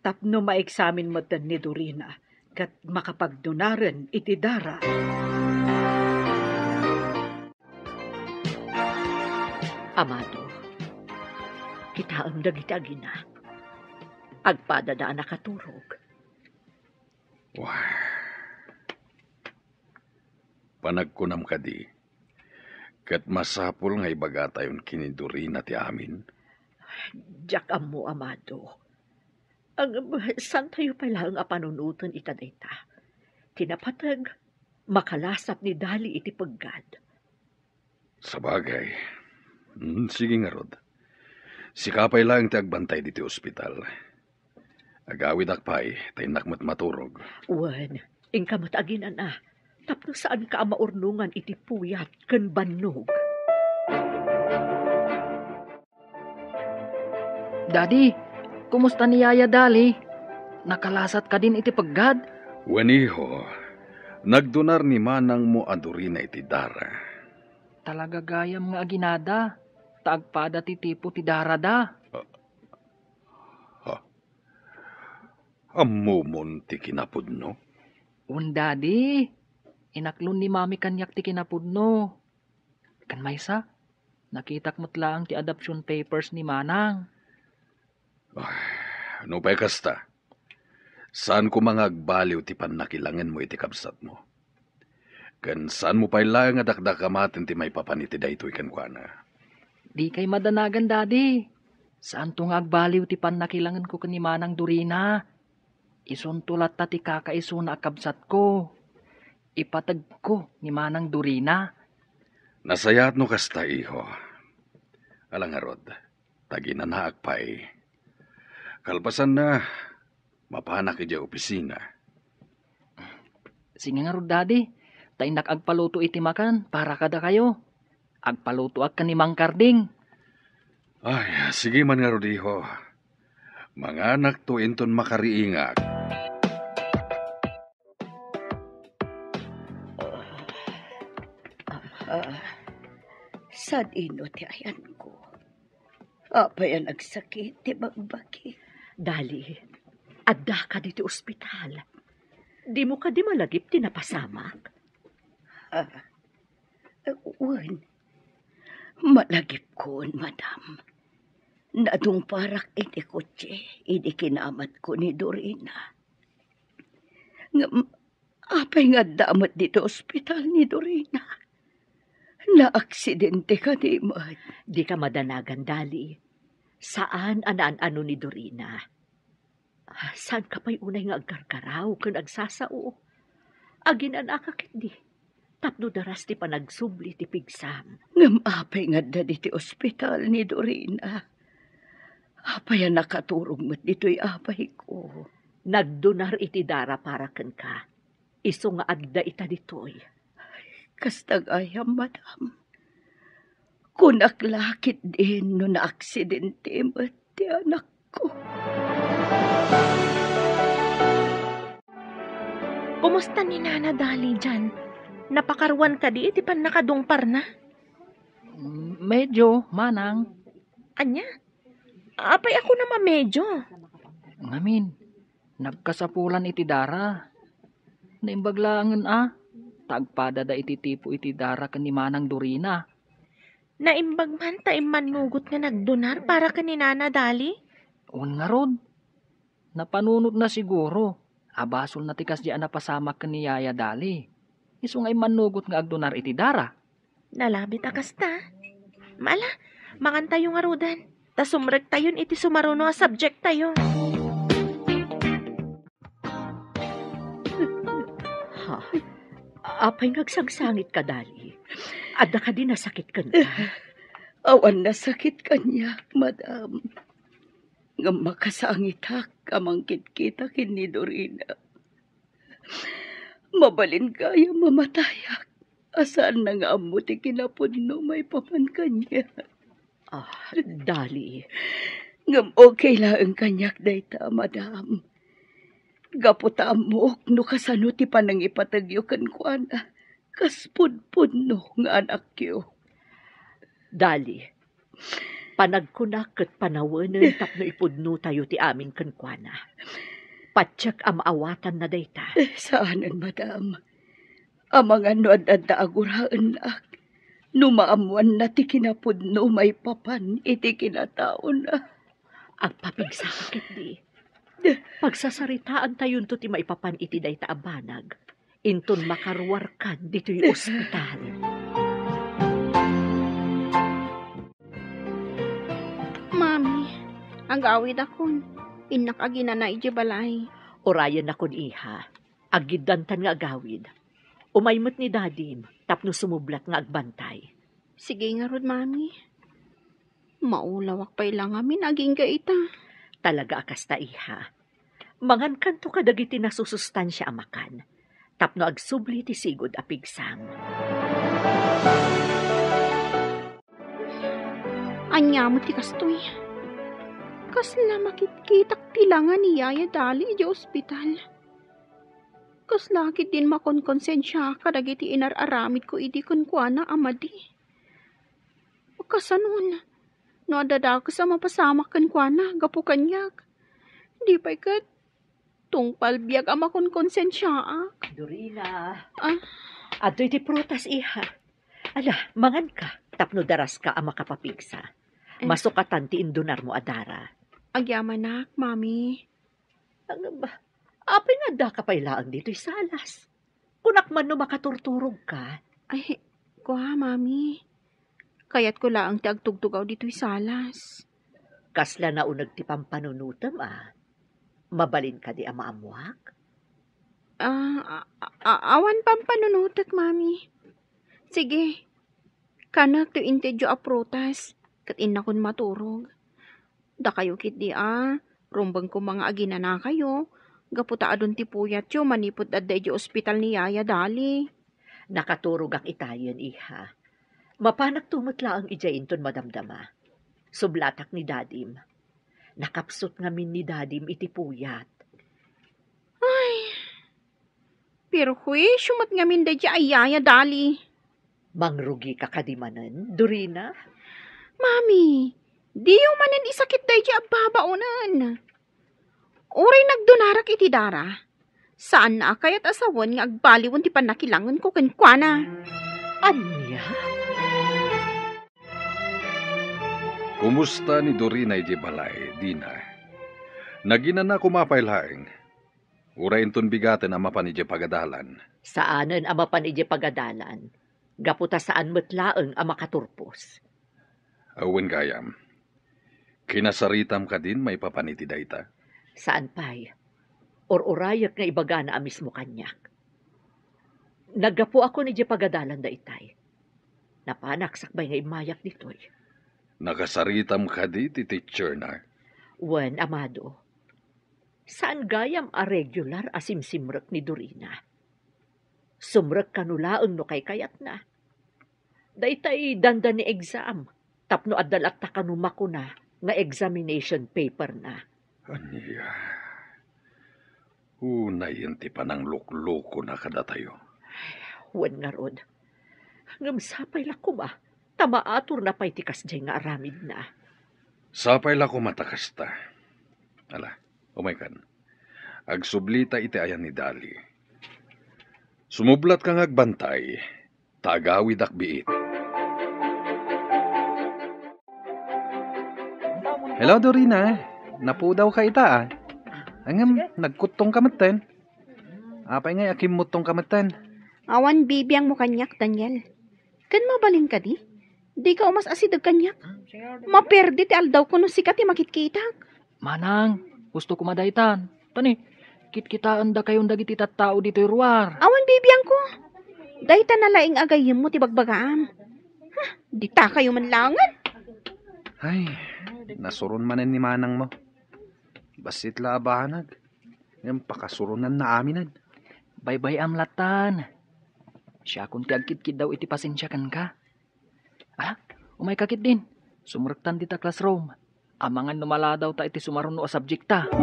Tapno maeksamin metten ni Dorina ket makapagdunaren iti dara. Amado, kitaem dagiti agina. Agpadada a nakaturog. Wah. Panagkunam kadi, ket masapul nga ibagatayon ken ni Dorina ti amin? Diak ammo, Amado. Ngem, saantayo pay laeng a panunoten ita dayta. Ti napateg, makalasat ni Dali iti peggad. Sabagay. Hmm, sige ngarud. Sika pay laeng ti agbantay ditoy ospital. Agawidak pay, ta innak met maturog. Wen, inka met aginana, tapno saanka a maurnongan iti puyat ken bannog. Daddy, kumusta ni Yaya Dali? Nakalasat kadin iti peggad? Wen, iho, nagdunar ni manangmo a Dorina iti dara. Talaga gayam nga aginada, ta agpada ti tipo ti darada. Ah, ha? Ammomon ti kinapudno? Wen, Daddy. Inaklon ni Mami kaniak ti kinapudno. Ken maysa, nakitak met laeng ti adoption papers ni Manang. Ah, nupay kasta, saan koma nga agbaliw ti pannakilangenmo iti kabsatmo. Ken saanmo pay laeng a dakdakamaten ti maipapan iti daytoy kenkuana. Dikay madanagan, Daddy. Saanto nga agbaliw ti pannakilangenko ken ni Manang Dorina. Isunto latta ti kakaisuna a kabsatko. Ipategko ni Manang Dorina. Nasayaat no kasta, iho. Ala ngarud, taginanaak pay. Kalpasanna, mapanak idiay opisina. Sige ngarud, Daddy. Ta innak agpaluto iti makan para kadakayo. Agpalutoak ken ni Mang Karding. Ay, sige man ngarud, iho. Manganakto inton makariingak. Ah, sadino ti ayanko? Apay a nagsakit ti bagbagi? Dali, addaka ditoy ospital. Dimo kadi malagip ti napasamak? Ah, wen, malagipkon, madam. Nadungparak iti kotse idi kinamatko ni Dorina. Ngem apay nga adda met ditoy ospital ni Dorina? Naaksidente kadi met? Dika madanagan, Dali. Saan a naan-ano ni Dorina. Ah, saanka pay unay nga aggargaraw ken agsasao? Aginanaka ketdi tapno daras ti panagsubli ti pigsam. Ngem apay nga adda ditoy ospital ni Dorina? Apay a nakaturog met ditoy apayko? Nagdonar iti dara para kenka. Isu nga adda ita ditoy. Kasta gayam, madam. Kunak la ketdin no naaksidente met ti anakko. Kumusta ni Nana Dali diyan? Napakaruan kadi iti pannakadungparna? Medyo, manang. Ania? Apay a kunam a medyo? Ngamin, nagkasapulan iti dara. Naimbag laengen a, ta agpadada iti tipo iti dara ken ni Manang Dorina. Naimbag man ta immannugot nga nagdonar para ken ni Nana Dali? Wen ngarud, napanunotna siguro a basolna ti kasdi a napasamak ken ni Yaya Dali. Isu nga immannugot nga agdonar iti dara. Nalabit a kasta. Ala, mangantayo ngaruden, ta sumrektayon iti sumaruno a subjecttayo. Ha? Apay nga agsangsangitka, Dali? Adda kadi nasakit kenka? Awan nasakit kaniak, madam. Ngem makasangitak a mangkitkita ken ni Dorina. Mabalin gayam a matayak a saanna nga ammo ti kinapudno maipapan kaniak. Ah, Dali. Ngem okay laeng kaniak dayta, madam. Gapu ta ammok no kasano ti panangipategyo kenkuana kas pudpudno nga anakyo. Dali, panagkunak ket panawenen tapno ipudnotayo ti amin kenkuana. Patiek a maawatanna dayta. Eh, saanen, madam. Amangan no adda aguraennak, no maammoanna ti kinapudno maipapan iti kinataona. Agpapigsaka ketdi. Pagsasaritaantayonto ti maipapan iti dayta a banag inton makaruarkan ditoy ospital. Mami, agawidakon. Innak aginana idiay balay. Urayennakon, iha. Aggiddantan nga agawid. Umay met ni dadim tapno sumublat nga agbantay. Sige ngarud, Mami. Maulawak pay la ngamin agingga ita. Talaga a kasta, iha. Mangankanto kadagiti nasusustansia a makan tapno agsubli ti sigud a pigsam. Ania met ti kastoy? Kasla makitkitak ti langa ni Yaya Dali idiay ospital. Kasla ketdin makonkonsensia kadagiti inar-aramidko idi kenkuana a madi. Kasanon, no adda dakes a mapasamak kenkuana gapu kaniak, di pay ket tungpal biag a makonkonsensiaak. Dorina. Ah? Adtoy ti prutas, iha. Ala, manganka tapno daraska a makapapigsa. Eh. Masukatan ti indunarmo a dara. Agyamanak, Mami. Ngem, apay nga addaka pay laeng ditoy salas? Kunak man no makaturturogka. Ay, kua, Mami. Kayatko laeng ti agtugtugaw ditoy salas. Kasla nauneg ti pampanunotem, a. Mabalin kadi a maammoak? Ah, a-, a-, awan pampanunotek, Mami. Sige, kanek ti intedyo a prutas, ket innakon maturog. Dakayo ketdi a, rumbeng koma nga aginanakayo, gapu ta adun ti puyatyo manipud adda idiay ospital ni Yaya Dali. Nakaturogak itayen, iha. Mapanakto met laeng idiay inton madamdama. Sublatak ni Dadim. Nakapsut ngamin ni Dadim iti puyat. Ay, perhuisio met ngamin daydiay a Yaya Dali. Mangrugika kadi manen, Dorina? Mami, diyo manen isakit daydiay a babaonen. Uray nagdunarak iti dara, saanna a kayat a sawen nga agbaliwen ti pannakilangenko kenkuana. Ania? Kumusta ni Dorina idiay balay, Dina? Naginana koma pay laeng. Uray inton bigaten a mapan idiay pagadalan. Saanen a mapan idiay pagadalan, gapu ta saan met laeng a makaturpos. Awan gayam. Kinasaritam kadin maipapan iti dayta? Saan pay. Ur-urayek nga ibagana a mismo kaniak. Naggapuakon idiay pagadalan daytay. Napanak sakbay nga immayak ditoy. Nakasaritam kadi ti teacher na? Wen, amado. Saan gayam a regular a simsimrek ni Dorina. Sumrek kano laeng no kaykayatna. Daytay dandani exam, tapno adda latta kano makuna nga examination paper na. Ania? Unayen ti panangluklukona kadatayo. Ay, wen ngarud. Ngem sapay la koma, ta maaturna pay ti kasdiay nga aramidna. Sapay la koma ta kasta. Ala, umaykan. Agsublita iti ayan ni Dali. Sumublatka nga agbantay, ta agawidak biit. Hello, Dorina. Napudawka ita, a. Ngem, nagkuttongka metten. Apay ngay a kimmutongka metten? Awan bibiangmo kaniak, Daniel. Ken mabalin kadi? Dika umas-asideg kaniak. Maperdi ti aldawko no sika ti makitkitak. Manang, husto koma daytan. Tani, kitkitaendakayon dagiti tattao ditoy ruar. Awan bibiangko. Dayta na laeng a gayyemmo ti bagbagaam. Huh, ditakayo man laengen. Ay, nasuron manen ni manangmo. Bassit la a banag. Ngem pakasuronnanna aminen. Baybay-am lattan. Siakon ti agkitkiddaw iti pasensia kenka. Ala, umayka ketdin. Sumrektan dita classroom. Amangan no maladawta iti sumaruno a subjectta.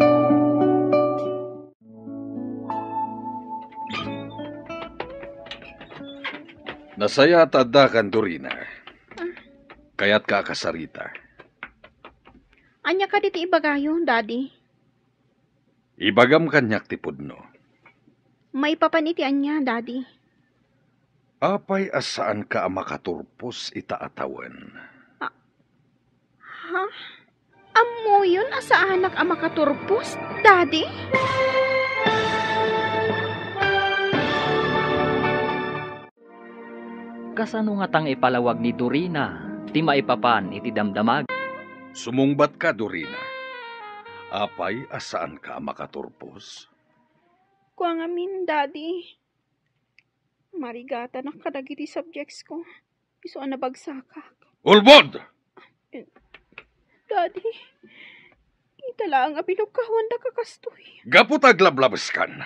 Nasayaat ta addakan, Dorina. Kayatka a kasarita. Ania kadi ti ibagayo, Daddy? Ibagam kaniak ti pudno. Maipapan iti ania, Daddy? Apay a saanka a makaturpos ita a tawen? A-, ha? Ammoyon a saanak a makaturpos, Daddy? Kasano ngatang ipalawag ni Dorina ti maipapan iti damdamag? Sumungbatka, Dorina. Apay a saanka a makaturpos? Kua ngamin, Daddy. Marigatanak kadagiti subjects ko. Isu a nabagsakak. Ulbod! Daddy, kita laeng a binugkawandaka kastoy. Gapu ta aglablabeskan,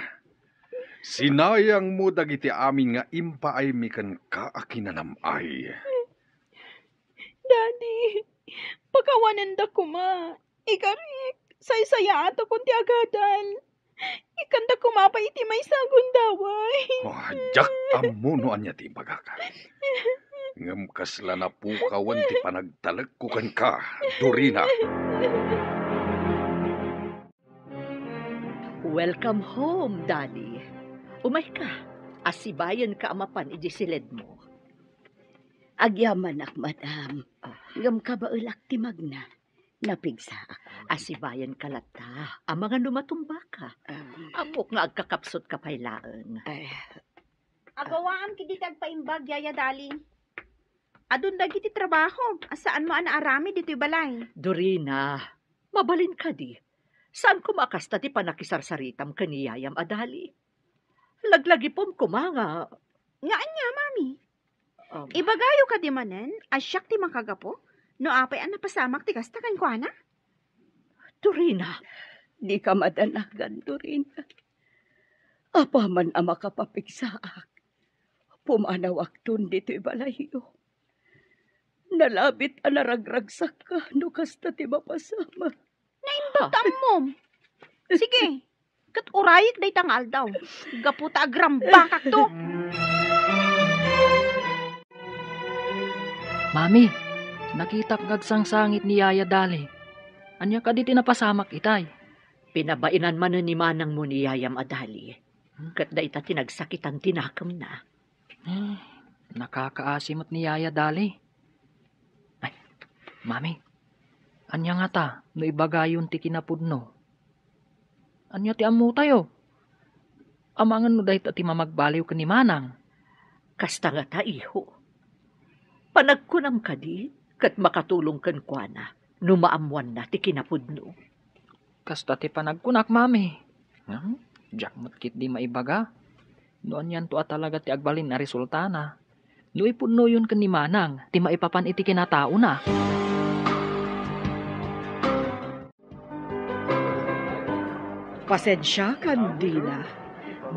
sinayangmo dagiti amin nga impaaymi kenka a kinanam-ay. Daddy, pakawanenda koma. Ikarik, saysayaatakon ti agadal. Ikkanda koma pay iti maysa a gundaway. Oh, diak ammo no ania ti ibagaka. Ngem kasla napukawan ti panagtalekko kenka, Dorina. Welcome home, Daddy. Umayka, asibayenka a mapan idiay siledmo. Agyamanak, madam. Ah. Ngem kabaelak ti magna. Napigsaak. Asibayenka latta. Amangan no matumbaka. Ah. Ammok nga agkakapsutka pay laeng. Ay. Agawaam ketdi ti agpaimbag, Yaya Dali. Adun dagiti trabahom a saanmo a naaramid ditoy balay. Dorina, mabalin kadi. Saan koma a kasta ti panakisarsaritam ken ni yayam a Dali? Laglagipem koma nga Nga ania, Mami? Um, Ibagayo kadi manen a siak ti makagapu no apay a napasamak ti kasta kenkuana? Dorina, dika madanagan, Dorina. Apaman a makapapigsaak, pumanawakton ditoy balayyo. Nalabit a naragragsakka no kasta ti mapasamak. Naimbag ta ammom. Sige, ket urayek dayta nga aldaw. Gapu ta agrambakakto. Mami, nakitak nga agsangsangit ni Yaya Dali. Ania kadi ti napasamak itay? Pinabainan manen ni manangmo ni yayam a Dali. Ket dayta ti nagsakitan ti nakemna. Eh, nakakaasi met ni Yaya Dali. Ay, Mami, ania ngata no ibagayon ti kinapudno? Ania ti ammotayo? Amangan no dayta ti mamagbaliw ken ni Manang? Kasta ngata, iho. Panagkunam kadi ket makatulong kenkuana no maammoanna ti kinapudno? Kasta ti panagkunak, Mami. Ngem, diak met ketdi maibaga no anianto a talaga ti agbalin a resultana no ipudnoyon ken ni Manang ti maipapan iti kinataona. Pasensiakan, Dina.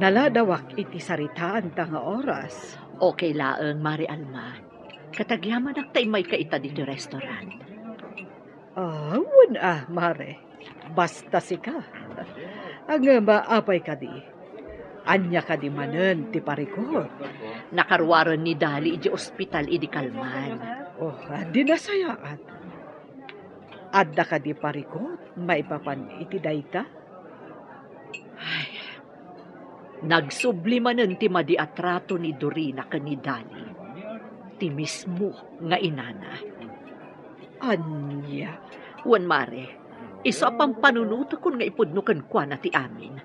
Naladawak iti saritaanta nga oras. Okay laeng, Mare Alma. Ket agyamanak ta immayka ita ditoy restaurant. Ah, wen a, Mare. Basta sika. Ngem, apay kadi? Ania kadi manen ti parikut? Nakaruaren ni Dali idiay ospital idi kalman. Oh, di nasayaat. Adda kadi parikut maipapan iti dayta? Ay, nagsubli manen ti madi a trato ni Dorina ken ni Dali, ti mismo nga inana. Ania? Wen, Mare, isu a pampanunotekon nga ipudno kenkuana ti amin.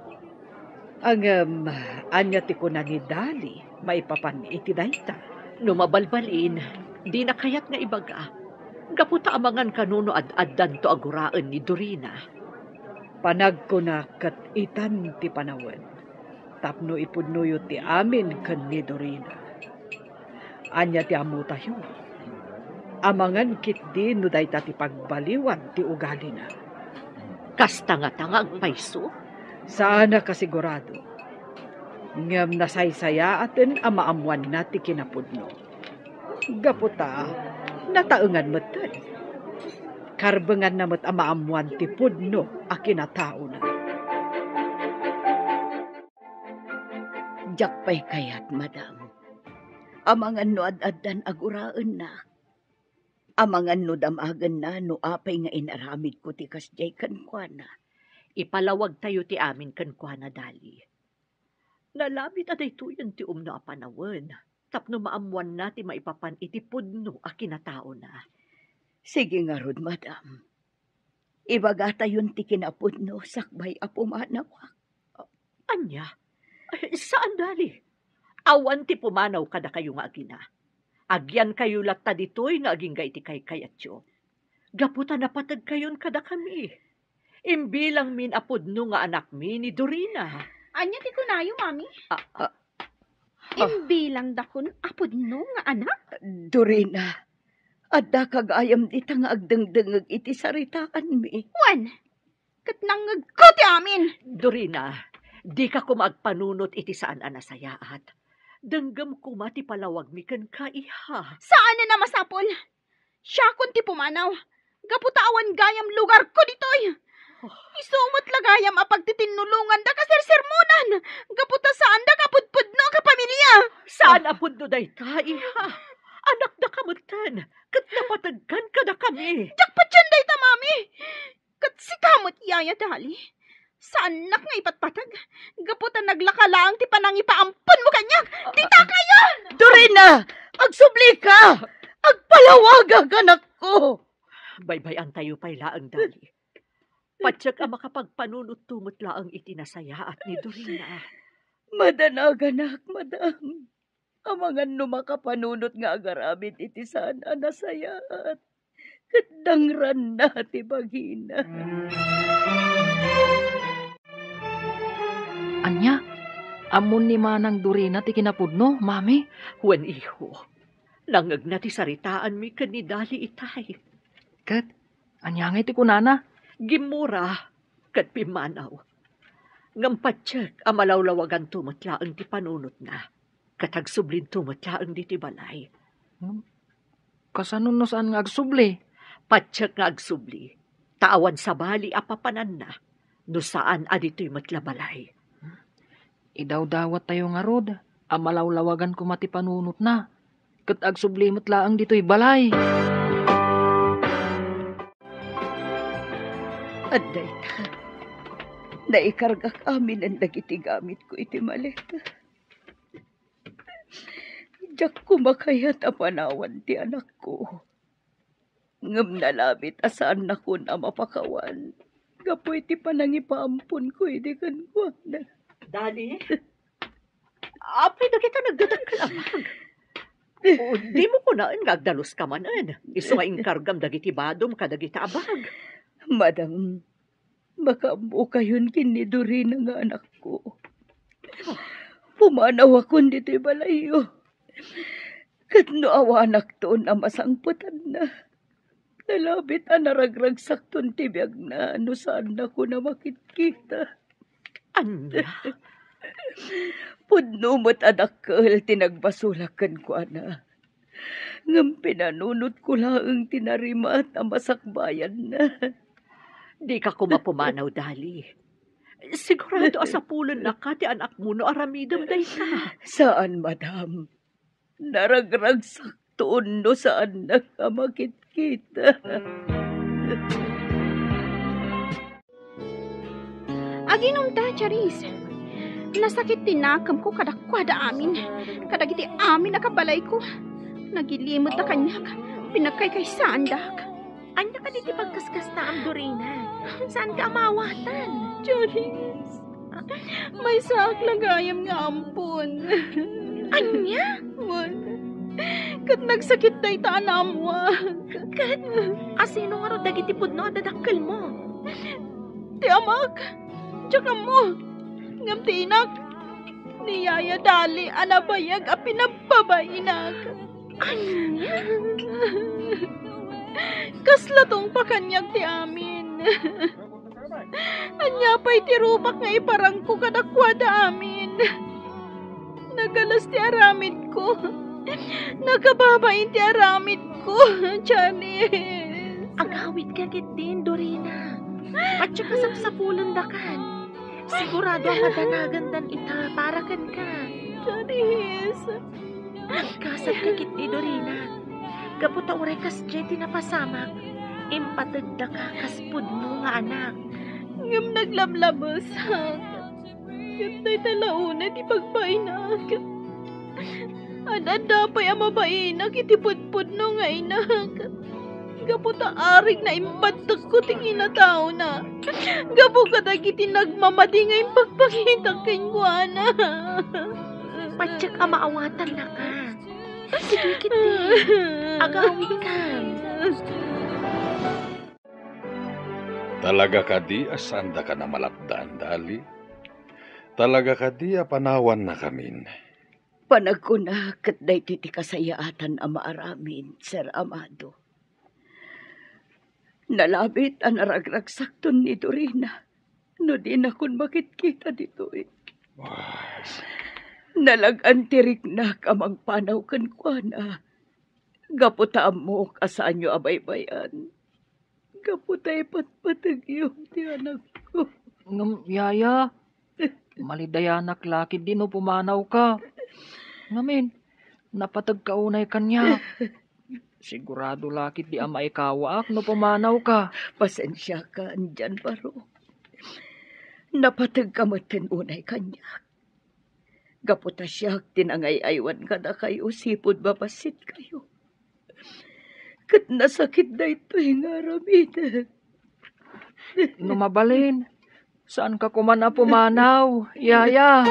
Ngem, ania ti kuna ni Dali maipapan iti dayta? No mabalbalin, dina kayat nga ibaga. Gapu ta amangan kano no ad-addanto a guraen ni Dorina. Panagkunak ket itan ti panawen tapno ipudnoyo ti amin ken ni Dorina. Ania ti ammotayo? Amangan ketdi no dayta ti pagbaliwan ti ugalina. Kasta ngata nga agpayso? Saan a kasigurado. Ngem nasaysayaaten a maammoanna ti kinapudno. Gapu ta nataengan metten. Karbenganna met a maammoan ti pudno a kinataona. Diak pay kayat, madam. Amangan no ad-addan a guraenna. Amangan no damagenna no apay nga inaramidko ti kasdiay kenkuana. Ipalawagtayo ti amin kenkuana, Dali. Nalabit a daytoyen ti umno a panawen tapno maammoanna ti maipapan iti pudno a kinataona. Sige ngarud, madam. Ibagatayon ti kinapudno sakbay a pumanawak. Ania? Ay, saan, Dali. Awan ti pumanaw kadakayo nga agina. Agyankayo latta ditoy nga agingga iti kaykayatyo. Gapu ta napategkayon kadakami. Imbilangmin a pudno nga anakmi ni Dorina. Ania ti kunayo, Mami? Ah, ah. Imbilangdakon a pudno nga anak? Dorina, addaka gayam dita nga agdengdengngeg iti saritaanmi. Wen, ket nangngegko ti amin. Dorina, dika koma agpanunot iti saan a nasayaat. Denggem koma ti palawagmi kenka, iha. Saanen a masapul. Siakon ti pumanaw. Gapu ta awan gayam lugarko ditoy. Oh. Isu met la gayam a pagtitinnulongan da kasersermonan. Gapu ta saan da kapudpudno a kapamilya. Saan a pudno dayta, iha? Anakdaka metten, ket napategkan kadakami. Diak patien dayta, Mami. Ket sika met, Yaya Dali, saannak nga ipatpateg, gapu ta naglaka laeng ti panangipaamponmo kaniak. Dita kayon! Dorina! Agsublika! Agpalawagak, anakko! Baybay-antayo pay laeng, Dali. Patiek a makapagpanunotto met laeng iti nasayaat ni Dorina. Madanaganak, madam. Amangan no makapanunot nga agaramid iti saan a nasayaat. ket dangranna ti bagina. Ania? Ammon ni Manang Dorina ti kinapudno, Mami? Wen, iho. Nangngegna ti saritaanmi ken ni Dali itay. Ket ania ngay ti kunana? Gimmura ket pimmanaw. Ngem patiek a malawlawaganto met laeng ti panunotna, ket agsublinto met laeng ditoy balay. Ngem kasano no saan nga agsubli? Patiek nga agsubli, ta awan sabali a papananna no saan a ditoy met la balay. Idawdawattayo ngarud a malawlawagan koma ti panunotna, ket agsubli met laeng ditoy balay. Adda ita, naikargak aminen dagiti gamitko iti maleta. Diak koma kayat a panawan ti anakko. Ngem nalabit a saannakon a mapakawan gapu iti panangipaamponko idi kenkuana. Dali, apay dagita nagdadakkel a bag? O, dimo kunaen nga agdaluska manen, isu nga inkargam dagiti badom kadagita a bag. Madam, makaammokayon ken ni Dorina nga anakko. Pumanawakon ditoy balayyo. Ket no awanakton a masangpetanna, nalabit a naragragsakton ti biagna no saannakon a makitkita. Ania? Pudno met a dakkel ti nagbasolak kenkuana. Ngem pinanunotko laeng ti narimat a masakbayanna. Dika koma pumanaw, Dali. Sigurado a sapulennaka ti anakmo no aramidem dayta. Saan, madam. Naragragsakton no saannak a makitkita. Aginumta, Charis. Nasakit ti nakemko kadakuada amin, kadagiti amin a kabalayko. Nagilimedda kaniak, pinagkaykaysaandak. Ania kadi ti pagkaskastaam, Dorina? Saanka a maawatan. Charis, maysaak la gayam nga ampon. Ania? Wen, ket nagsakit dayta a naammoak. Ket asino ngarud dagiti pudno a dadakkelmo? Ti amak, diak ammo. Ngem ti inak, ni Yaya Dali a nabayag a pinagbabainak. Ania? Kasla tungpa kaniak ti amin. Ania pay ti rubak nga iparangko kadakuada amin? Nagalas ti aramidko. Nakababain ti aramidko, Janice. Agawidka ketdin, Dorina. Patyo kasapsapulendakan. Sigurado a madanagandan ita para kenka. Janice. Nagkasatka ketdi, Dorina. Gapu ta uray kasdiay ti napasamak, impategdaka kas pudno nga anak. Ngem naglablabes. Ket dayta la unay ti pagbainak. Ad-adda pay a mabainak iti pudpudno nga inak. Gapu ta arig na imbattekko ti kinataona. Gapu kadagiti nagmamadi nga impagpangitak kenkuana. Patiek a maawatannaka. Sige ketdi. Agawidkan. Talaga kadi a saandakan a malapdan, Dali? Talaga kadi a panawannakamin? Panagkuna ket daytoy ti kasayaatan a maaramid, Sir Amado. Nalabit a naragragsakton ni Dorina no dinakon makitkita ditoy. Ah. Nalag-an ti riknak a mangpanaw kenkuana gapu ta ammok a saanyo a baybay-an. Gapu ta ipatpategyo ti anakko. Ngem, Yaya, malidayanak la ketdi no pumanawka. Ngamin, napategka unay kaniak. Sigurado la ketdi a maikawaak no pumanawka. Pasensiakan, Gian Barok. Napategka metten unay kaniak. Gapu ta siak ti nangay-aywan kadakayo sipud mabassitkayo. Ket nasakit daytoy nga aramidek. No mabalin, saanka koman a pumanaw, Yaya.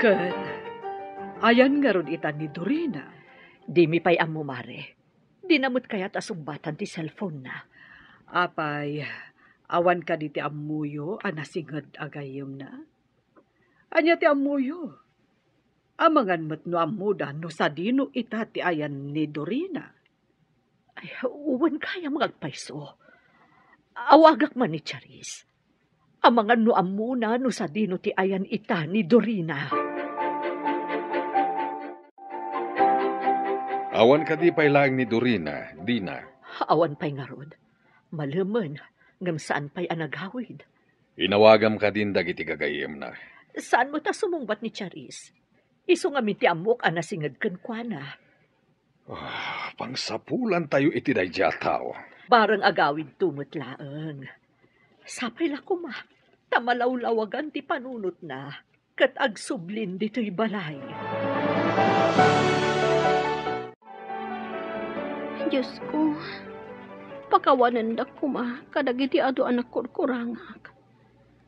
Ket ayan ngarud ita ni Dorina? Dimi pay ammo, Mare. Dina met kayat a sungbatan ti cellphone-na. Apay, awan kadi ti ammoyo a nasinged a gayyemna? Ania ti ammoyo? Amangan met no ammoda no sadino ita ti ayan ni Dorina. Ay, wen gayam nga agpayso. Awagak man ni Charis. Amangan no ammona no sadino ti ayan ita ni Dorina. Awan kadi pay laeng ni Dorina, Dina? Awan pay ngarud. Malemen, ngem saan pay a nagawid. Inawagam kadin dagiti gagayyemna? Saan met a sumungbat ni Charis. Isu ngamin ti ammok a nasinged kenkuana. Ah, pangsapulantayo iti daydiay a tao. Bareng agawidto met laeng. Sapay la koma, ta malawlawagan ti panunotna ket agsublin ditoy balay. Diosko, pakawanendak koma kadagiti adu a nagkurkurangak.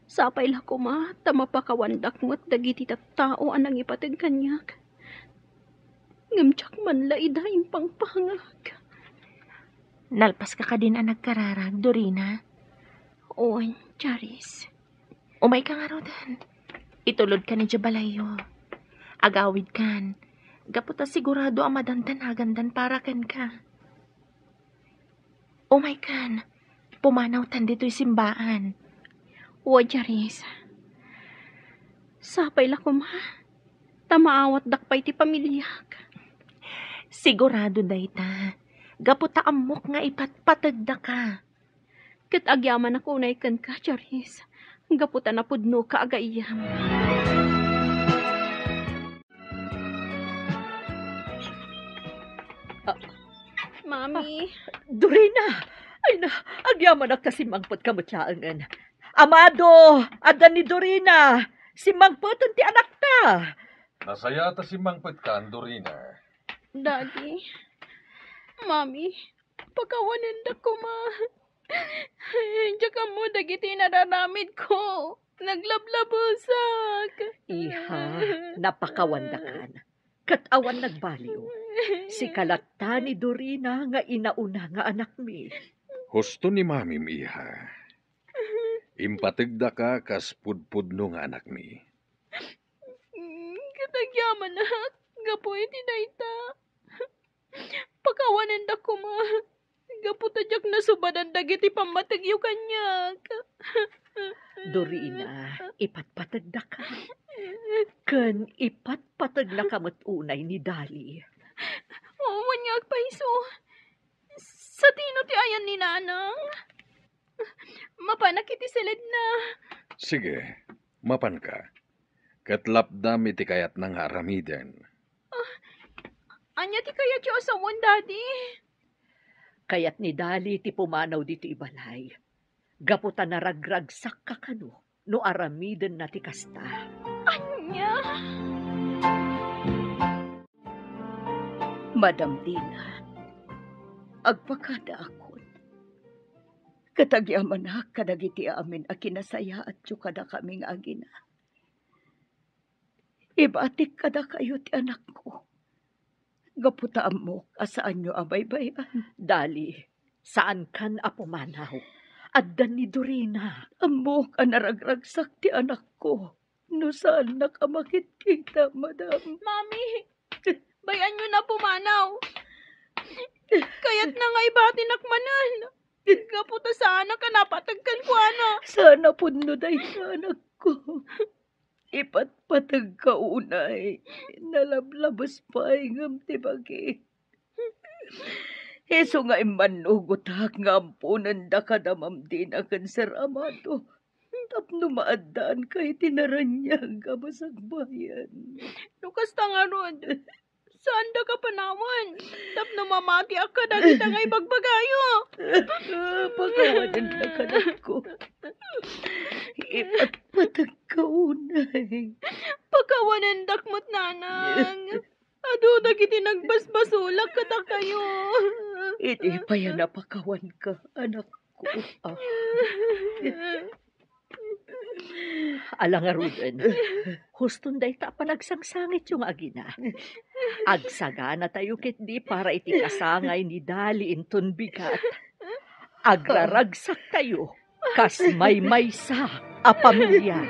Sapay la koma ta mapakawandak met dagiti tattao a nangipateg kaniak. Ngem diak man la ida impangpangak. Nalpaska kadin a nagkararag, Dorina? Wen, Charis. Umayka ngaruden. Itulodkan idiay balayyo. Agawidkan. Gapu ta sigurado a madandanagandan para kenka. Umaykan, pumanawtan ditoy simbaan. Wen, Charis. Sapay la koma, ta maawatdak pay ti pamiliak. Sigurado dayta, gapu ta ammok nga ipatpategdaka. Ket agyamanak unay kenka, Charis, gapu ta napudnoka a gayyem. Ah. Mami. Ah, Dorina! Ay na, agyamanak ta simmangpetka met laengen. Amado, adda ni Dorina! Simmangpeten ti anakta! Nasayaat a simmangpetkan, Dorina. Daddy, Mami, pakawanendak koma. Diak ammo dagiti inararamidko. Naglablabusak. Iha, napakawandakan. Ket awan nagbaliw. Sika latta ni Dorina nga inauna nga anakmi. Husto ni Mamim, iha. Impategdaka kas pudpudno nga anakmi. Mm, ket agyamanak, gapu iti dayta. Pakawanendak koma, gapu ta diak nasubadan dagiti pammategyo kaniak. Dorina, ipatpategdaka. Ken ipatpategnaka met unay ni Dali. Wen nga agpayso. Satino ti ayan ni Nanang? Mapanak iti siledna. Sige, mapanka. Ket lapdam iti kayatna nga aramiden. Ah, ania ti kayatyo a sawen, Daddy? Kayat ni Dali ti pumanaw ditoy balay. Gapu ta naragragsakka kano no aramidenna ti kasta. Ania? Madam Dina, agpakadaakon. Ket agyamanak kadagiti amin a kinasayaatyo kadakami nga agina. Ibatik kadakayo ti anakko. Gapu ta ammok a saanyo a baybay-an. Dali, saankan a pumanaw. Adda ni Dorina. Ammok a naragragsak ti anakko no saannak a makitkita, madam. Mami, bay-anyo na pumanaw. Kayatna nga ibatinak manen. Gapu ta saanak a napateg kenkuana. Saan a pudno dayta, anakko. Ipatpategka unay. Nalablabes pay ngem ti bagi. Isu nga immannugotak nga amponendaka da Ma'am Dina ken Sir Amado tapno maaddaanka iti naraniag a basagbayan. No kasta ngarud, saandaka panawen tapno mamatiak kadagita nga ibagbagayo. Pakawanendak, anakko. Ipatpategka unay. Pakawanendak met, Nanang. Adu dagiti nagbasbasolak kadakayo. Idi pay a napakawanka, anakko. Ah. Ala ngaruden, huston dayta a panagsangsangityo nga agina. Agsaganatayo ketdi para iti kasangay ni Dali inton bigat. Agraragsaktayo kas maymaysa a pamilia.